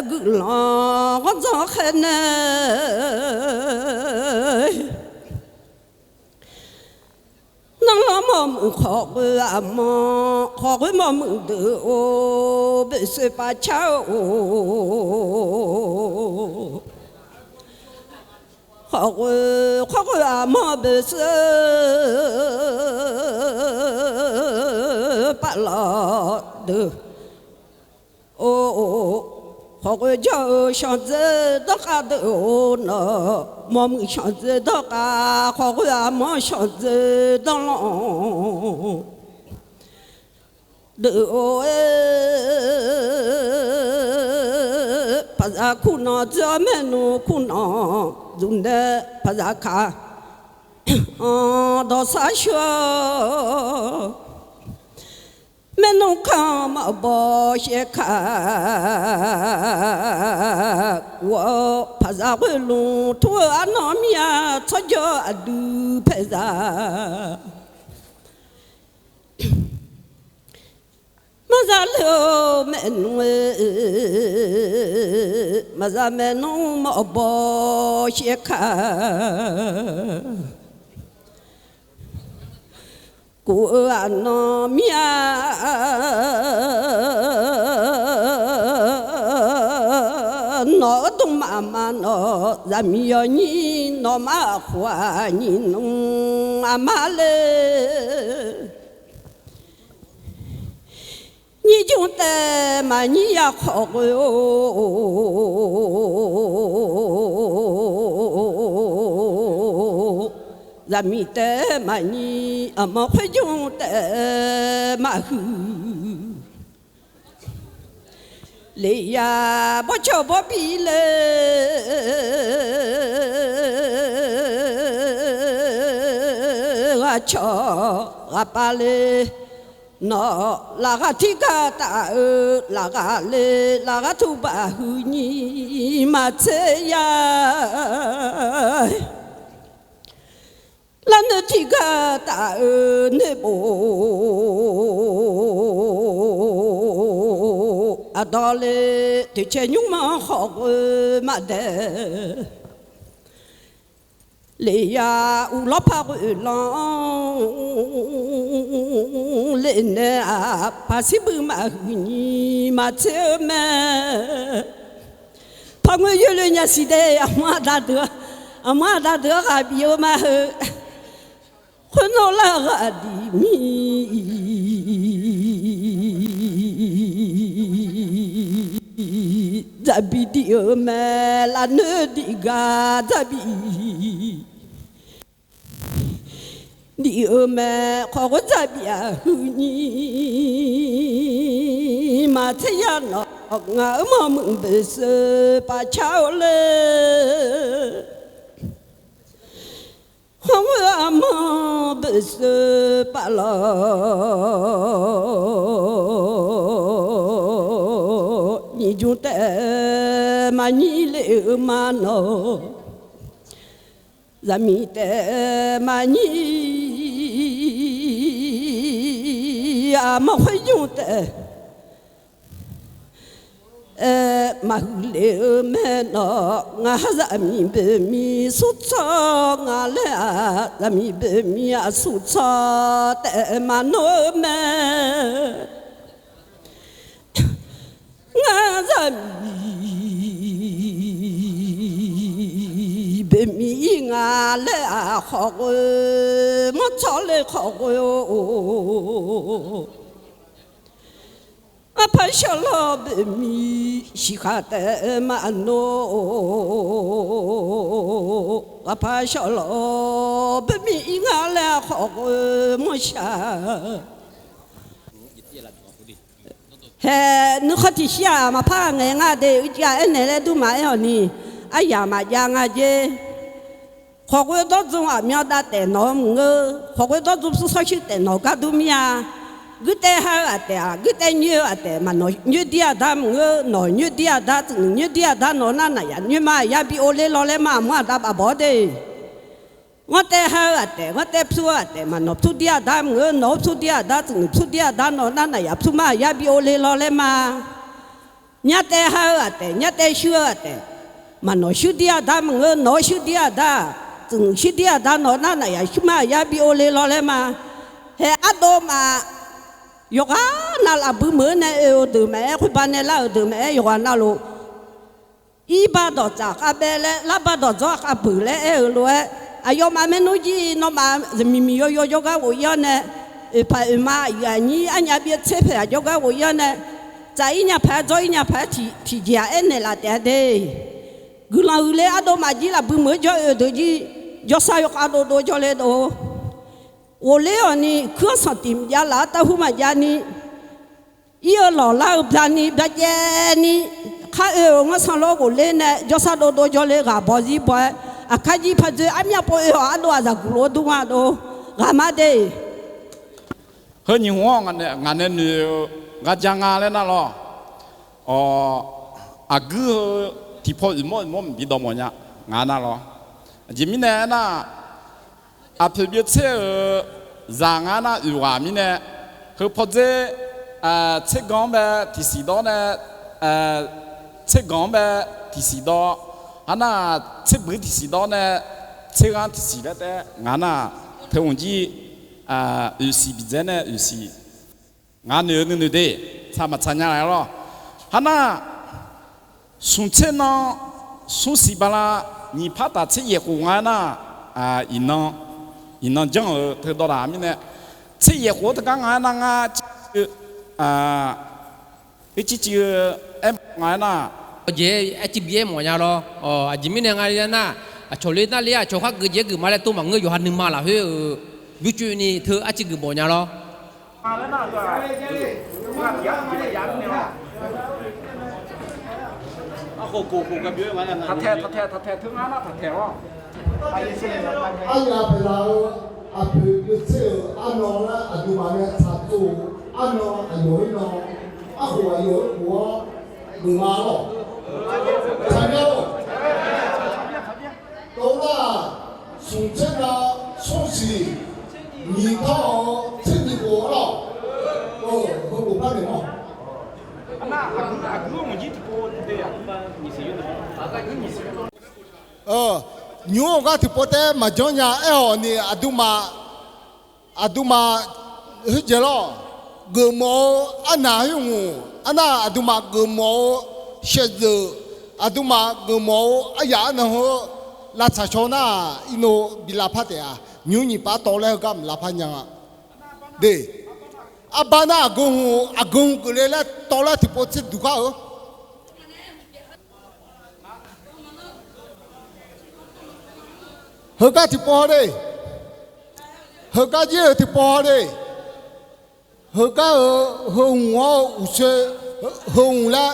guiqlanq ghanrdzanr khaer nae, nanrlanr mawrmuiq khawqghoe aqmawr, khawqghoe mawrmuiq deuq-or, boeqsoeq pavcar-eu-or. Khawqghoe, khawqghoe aqmawr boeqsoeq pavlawq deuq-or, khawqghoe jawr-eu shanqdzer danrkhav deuq-or, nawq mawrmuiq shanqdzer danrkhav, khawqghoe aqmawr shanqdzer danrlanr deuq-or, paqzaq kurnanq dzoer-awr maernmr kurnanq zuf nae, paqzaq kaq anr dawqsar sheuq-awr, maernmr kanr maqbaw shaer kaq ghov-awr, paqzaq ghoe lmq tur-eu arnan mir-a, tsawrjawr aqdui paeqzaq maqzaq le-eu maernmr-e, maqzaq maernmr maqbaw shaer kaq kov-eu arnan mir-a. Nawq-euq dmrma ma nawq zaqmiq yawnyir, nawqma khof-aq nyiq nmr aqma le. Nyir jmr taev maqnyir ya khawqghoe-or, Zaqmiq taef maqnyir, aqmanr khoerjmr taef maqhuiq. Leqya bawrcawq bawrbi le, ghaqcawq ghaqpav le. Nawq lafghaq tirgaq taf-eu lafghaq le, lafghaq turbaq huiqnyi maqtser ya. Larnoeq tiqgar taf-eu noeqbof aqdawq le, toeqcae nymrmanr khawf ghoe maqdaeq. Leqya uqlawr par ghoeqlanr le naeq-aq, paqsir bui maqhuiq nyi maqtser-eu mae. Par ngoer yoerle nya siq de, aqmanr aqda deuq-a, aqmanr aqda deuq-anr ghaq bif-eu ma heu. Khoernar lar ghaq diq mir, dzaqbi diq-eu mae, lafnoeq diq gar dzaqbi diq-eu mae, khawf ghoer dzaqbi-aq huiqnyi maqtser ya. Nawq ngaq-euq mawrmuiq boeqseuq paf car-eu le. Khawf ghoer aqmanr boeqseuq paf lawq, nyiq jmq taef maqnyir le-eu ma nawq. Zaqmiq taef maqnyir, aqmanr khoerjmr taef maqhuiq le-eu mae nawq. Ngaq ha zaqmiq boeqmiq smrtsawr nga laer-aq, zaqmiq boeqmiq aqsur tsawr taef maqnawr-eu mae. Ngar zaqmiq boeqmiq ir nga laer-aq, khawf ghoe mawr tsawrle khawf ghoe-or. Ghaqpar shawrlawr boeqmiq shiqkhaq taef maqnawr-or. Ghaqpar shawrlawr boeqmiq ir nga laer-aq, khawf ghoe mawr shaq. Hae, nuikhanr tiqshir-aq maqpar ngaeq nga de, uicuiv-aq aernaeq laer dur maqaer-awq ni, aryaq maqjav nga jer. Khawf ghoe dawrdzmq aqmyan dav taef nawq-anr maqngeur, khawf ghoe dawrdzmq pyursawr shuir taef nawq gar dur mir-a. Guirtaev ha-eu aqtaef-aq, guirtaev nyoer-eu aqtaef, maqnawq nyoer dir-a dar maqngeur, nawq nyoer dir-a dar, tsuif nymq nyoer dir-a dar nawq nar naqyaf nyoer ma, yar bi or ler law laer ma, aqmur aqda baf bawq-awr de. Nganrtaev ha-eu aqtaef, nganrtaev pyur-eu aqtaef, maqnawq pyur dir-a dar maqngeur, nawq-anr pyur dir-a dar, tsuif nymq pyur dir-a dar nawq nar naqyaf pyur ma, yar bi or ler law laer ma. Nyartaev ha-eu aqtaef, nyartaev shuir-eu aqtaef, maqnawq shuir dir-a dar maqngeur, nawq-anr shuir dir-a dar, tsuif nymq shuir dir-a dar nawq nar naqyaf shuir ma, yar bi or ler law laer ma. Hae ardov maf, yawqghaq navlaf bui meuq-eu nae oe-eu deuq maqaer, khoerba nae lar-euq deuq maqaer, yawqghaq navluf, irbar dawqtsaf khavbaev laer, larbar dawqdzawr khavbeuq laer aer-euq lof-aer, aqyawfmaf maernmr jir nawmaf zaqmiq miqyaw yaw jawrgar ghof-ir-awr nae, oeqpaq oeqma aqyuif aqnyir arnya byav tser paeq-aq jawrgar ghof-ir-awr nae, tsaf-ir nya paq-aer dzawr-ir nya paq-aer tiqjeq-aq aernaeq laf taef-a de. Guiqlanq huiq le ardov maf jir laf bui meuq-eu jawr oe-eu deuq jir, jawrsar yawkhav dovdov jawrle dov. Ghofler-awq ni, kuir-anr sanqtif maqjav, laf-anr tavhur maqjav ni, ir-eu lawqlar-eu byani byacaevni, khar oe-euq ngar sanqlawr ghofler nae jawrsar dovdov jawrle ghaq bawq zir bawq-aer, aqkar jir paq dzoe armyav pov oe-awq ardov-aq zaqguq lof-aer dur nga dov. Ghaqma de. Heu nyiq hmq-anr ngaq nae noeq-eu gharja nga laer nar lawr. Awq, aqguir heu tiqpaw uiqmawr uiqmawr maqbi dawq mawf nya nga nar lawr. Aqjeq mirnae aernar, aqpoeq byav tser-euq zaq nga nar oeq ghaq mirnae, heu pawdzer tserganq-anr bae tiqsiq dawr nae, tserganq-anr bae tiqsiq dawr, arnar tserbuiq tiqsiq dawr nae, tserghanr tiqsiq laer taef nga nar, teu hmq jir oeqsiq bidzaer nae oeqsiq nga noeq-eu nuinoeq de, tsaq maqtsaq nya laf-aer lawr. Arnar, smq tser nan, smr siq bala, nyiq par taf tser yaeq khof nga aernar, iqnan, iqnan janr-euq teu dawr laf mirnae, tser yaeq khof-anr teugar nga aernar ngar, ircir civ-eu aermawf nga aernar, aqjeq aerciv bi aermawf nya lawr. Aqjeq mirnae nga aernar, Aqcawq ler nar ler, aqcawq khar geuf jaev geuf ma laer tov maqngeur, yawqha nuima lafkhoer-euq bymrcoeni teu arciv geuf mawf nya lawr. Aryaq paeqlaf-eu aqpoeq byeutser-euq arnan laer aqduimaf nae tsaqtsov-eu arnan aqyawf-ir nan, arkhof aqyawf-ir khof-awr geuf nga lawq. Taqnya lawq. Dawq nar-aq, smq tser nav smr siq nyiq tanr-awr tser nyiq khof-awr lawq. Heulof par naeq-awr nymr-eu gar tiqpov taef maqjanr nya aer-awq ni, aqduimaf aqduimaf khoerjaeq lawr, geufmawf-eu arnaq khoer hmq, arnar aqduimaf geufmawf-eu shaevdzeuf, aqduimaf geufmawf-eu aryaq arnan heu lavtsaq shaw nar-aq, irnov bi lavpar taef-a. Nymr nyiq pav tawv laer heugar maqlavpar nya-a. De, arbar nar aqgeu hmq, aqgeu hmq geufle laer tawv laer tiqpov tser duq khar-eu. Heugar tiqpov haw de. Heugar jir-euq tiqpov haw de. Heugar-euq heu hmq-awr uqshoe heu hmq laer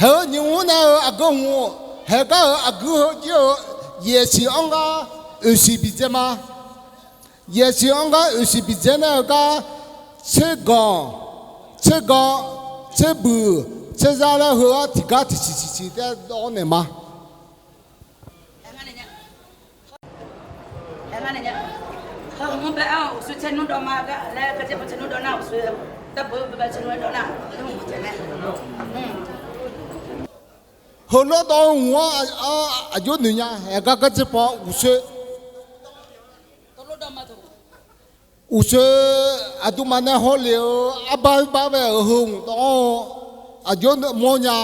Haeq-eu nyiq mr nae-euq aqgeu hmq, haeq gar-euq aqgeu heu jir-eu, yaeqsiq anr gar oeqsiq bidzae ma. Yaeqsiq anr gar oeqsiq bidzae nae-eu gar, tserganq, tserganq, tserbuq, tserzar laer heu-anr tiqgar tiqsiq siq siq taef dawv-awr naeq ma. Heu lawrdawv-eu hmq-anr aqjox noeq nya. Haeq gar gardzerpaw uqshoe, uqshoe aqduimaf nae hawlef-eu arbar oerbar bae-euq heu hmq dawv-awr aqjox mawrnya.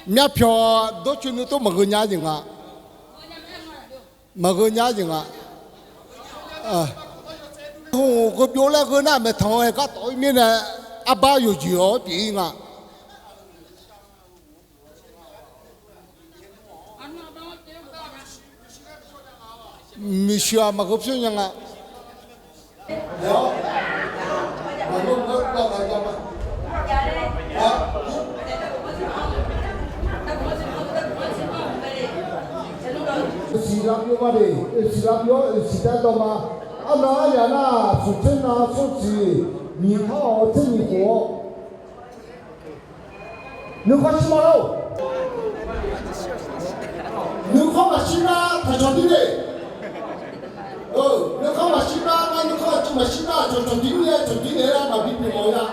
Myavpyawq dawrcoeni tov maqgheu nya jeq nga. Maqgheu nya jeq nga. Heu hmq gheu byov laer gheu nar maeqtanq-eu haeq gar tawf-ir mirnae, arbar yawqjeq-awr pyeuf-ir nga. Miqshuiq-aq maqgheu pyur nya nga. Siq lavbyov ma de, siq lavbyov-awr siq tae dawv ma. Arnan aryaq nar, smq tser nav smr siq nyiq tanr-awq tser nyiq khof-awr. Nuikhanr shir ma lor. Nuikhanr maqshir nar taqcawq dir le. Nuikhanr maqshir nar, ngar nuikhanr aqcuiv maqshir nar, cawqcawq dir le, cawqdir naeq-aer maqbi pyeuf mawf-eu nar.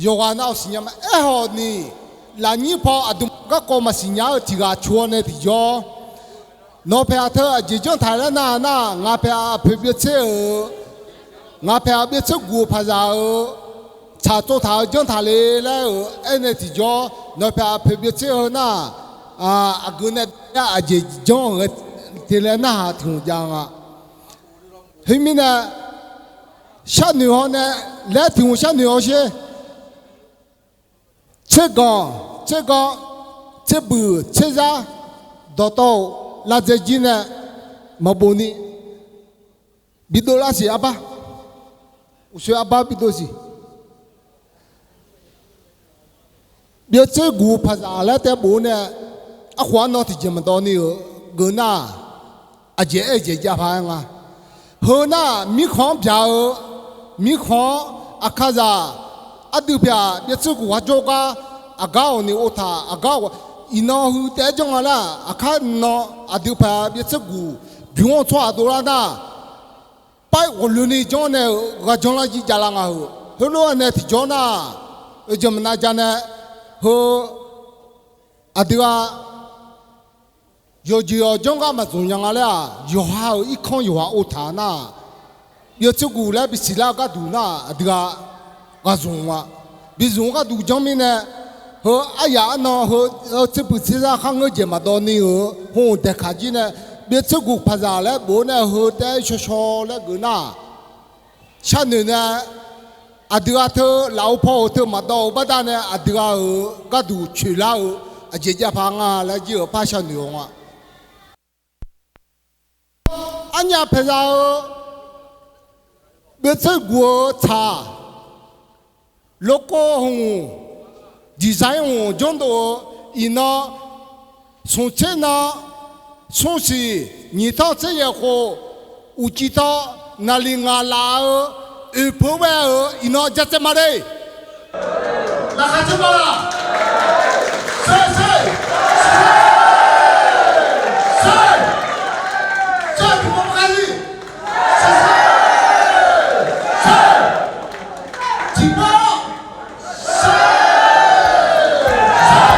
Yawqghaq nav-awq siqnya ma. Aerkhawf ni, lafnyir paw aqduimaf garkawv maqsiq nya-eu tiq ghaq cu-awr nae tiqjawr, nawq paeq-aq teu aqjeq janr taq laer nar nar, ngaq paeq-aq aqpoeq byov tser-euq, ngaq paeq-aq byov tser guq-eu paqzaq-euq tsaq tsov taq-eu janr taq le laer-euq aernae tiqjawr, nawq paeq aqpoeq byov tser-eu nar, aqgeu nae aqjeq janr-eu ghae te laer narhaq tiq hmq jav nga. Khoermirnae, sharnoeq haw nae laer tiq hmq sharnoeq haw sher. Tserganq, tserganq, tserbuq, tserzar, dawqtawv-euq lavdzae jir nae maqbof ni bidov lar siq arbar. Uqshoe arbar bidov siq. Byov tser guq paqzaq laer tae bof-eu nae, arkhof arnan tiqjeq maqdawv ni-euq geuf nar, aqjeq aer-eu jeq jav paq-aer nga. Heu nar mirkhanq-anr byaq-eu, mirkhanq-anr aqkazaq aqdui paeq-aq byov tser guq ghaq jawr gar, aqgar awq ni ov taq, aqgar awq, iqnan heu taef-aer janr nga nar, aqkar nan aqdui paeq byov tser guq bymq-anr tsawrhaq dovlar nar, paer ghawqloeni janr nae-euq ghaq janlar jir javlar nga heu. Heulof-aer nae tiqjawr nar, yawjeq maqnav ja nae, heu aqdui-aq Yawqjeq yawqjanr gar maqzmq nya nga laer-aq, yawqha-euq irkanr yawqha ov taq nar-aq, byeuf tseurguq laer bisiq lar-eu gharduq nar-aq, aqdui-aq ghaq zmq-a. Bizmq-eu gharduq janr mirnae, heu aryaq arnan heu tserpuiq tserzar kharngeur jeq maqdawv ni-euq hmq daeqkaq jir nae, byeuf tseurguq paqzaq laer bof-awr nae heu taef-aer shawshaw laer geuf nar-aq, sharnoeq nae aqdui-aq teu lafov paw-euq teu maqdawv-eu baqdanae aqdui-aq-euq gharduq coeqlar-eu aqjeq jav paq nga laer jir-euq par sharnoeq-awq nga. Arnyaf paeqzaq-eu byeuf tseurguq-eu tsaq, logo hmq, design hmq janrdov-eu iqnan, smq tser nan, smr siq, nyiq tanr tser yaeq khof, uqcif tawv, naqliq ngaq laf-eu, oeq peuq-aer ghae-euq iqnan ja tsaev ma le. Laqkhaq caer ma laq? Saer, saer, saer, saer, tiqpov kali, saer, saer, saer, tiqpov, saer, saer.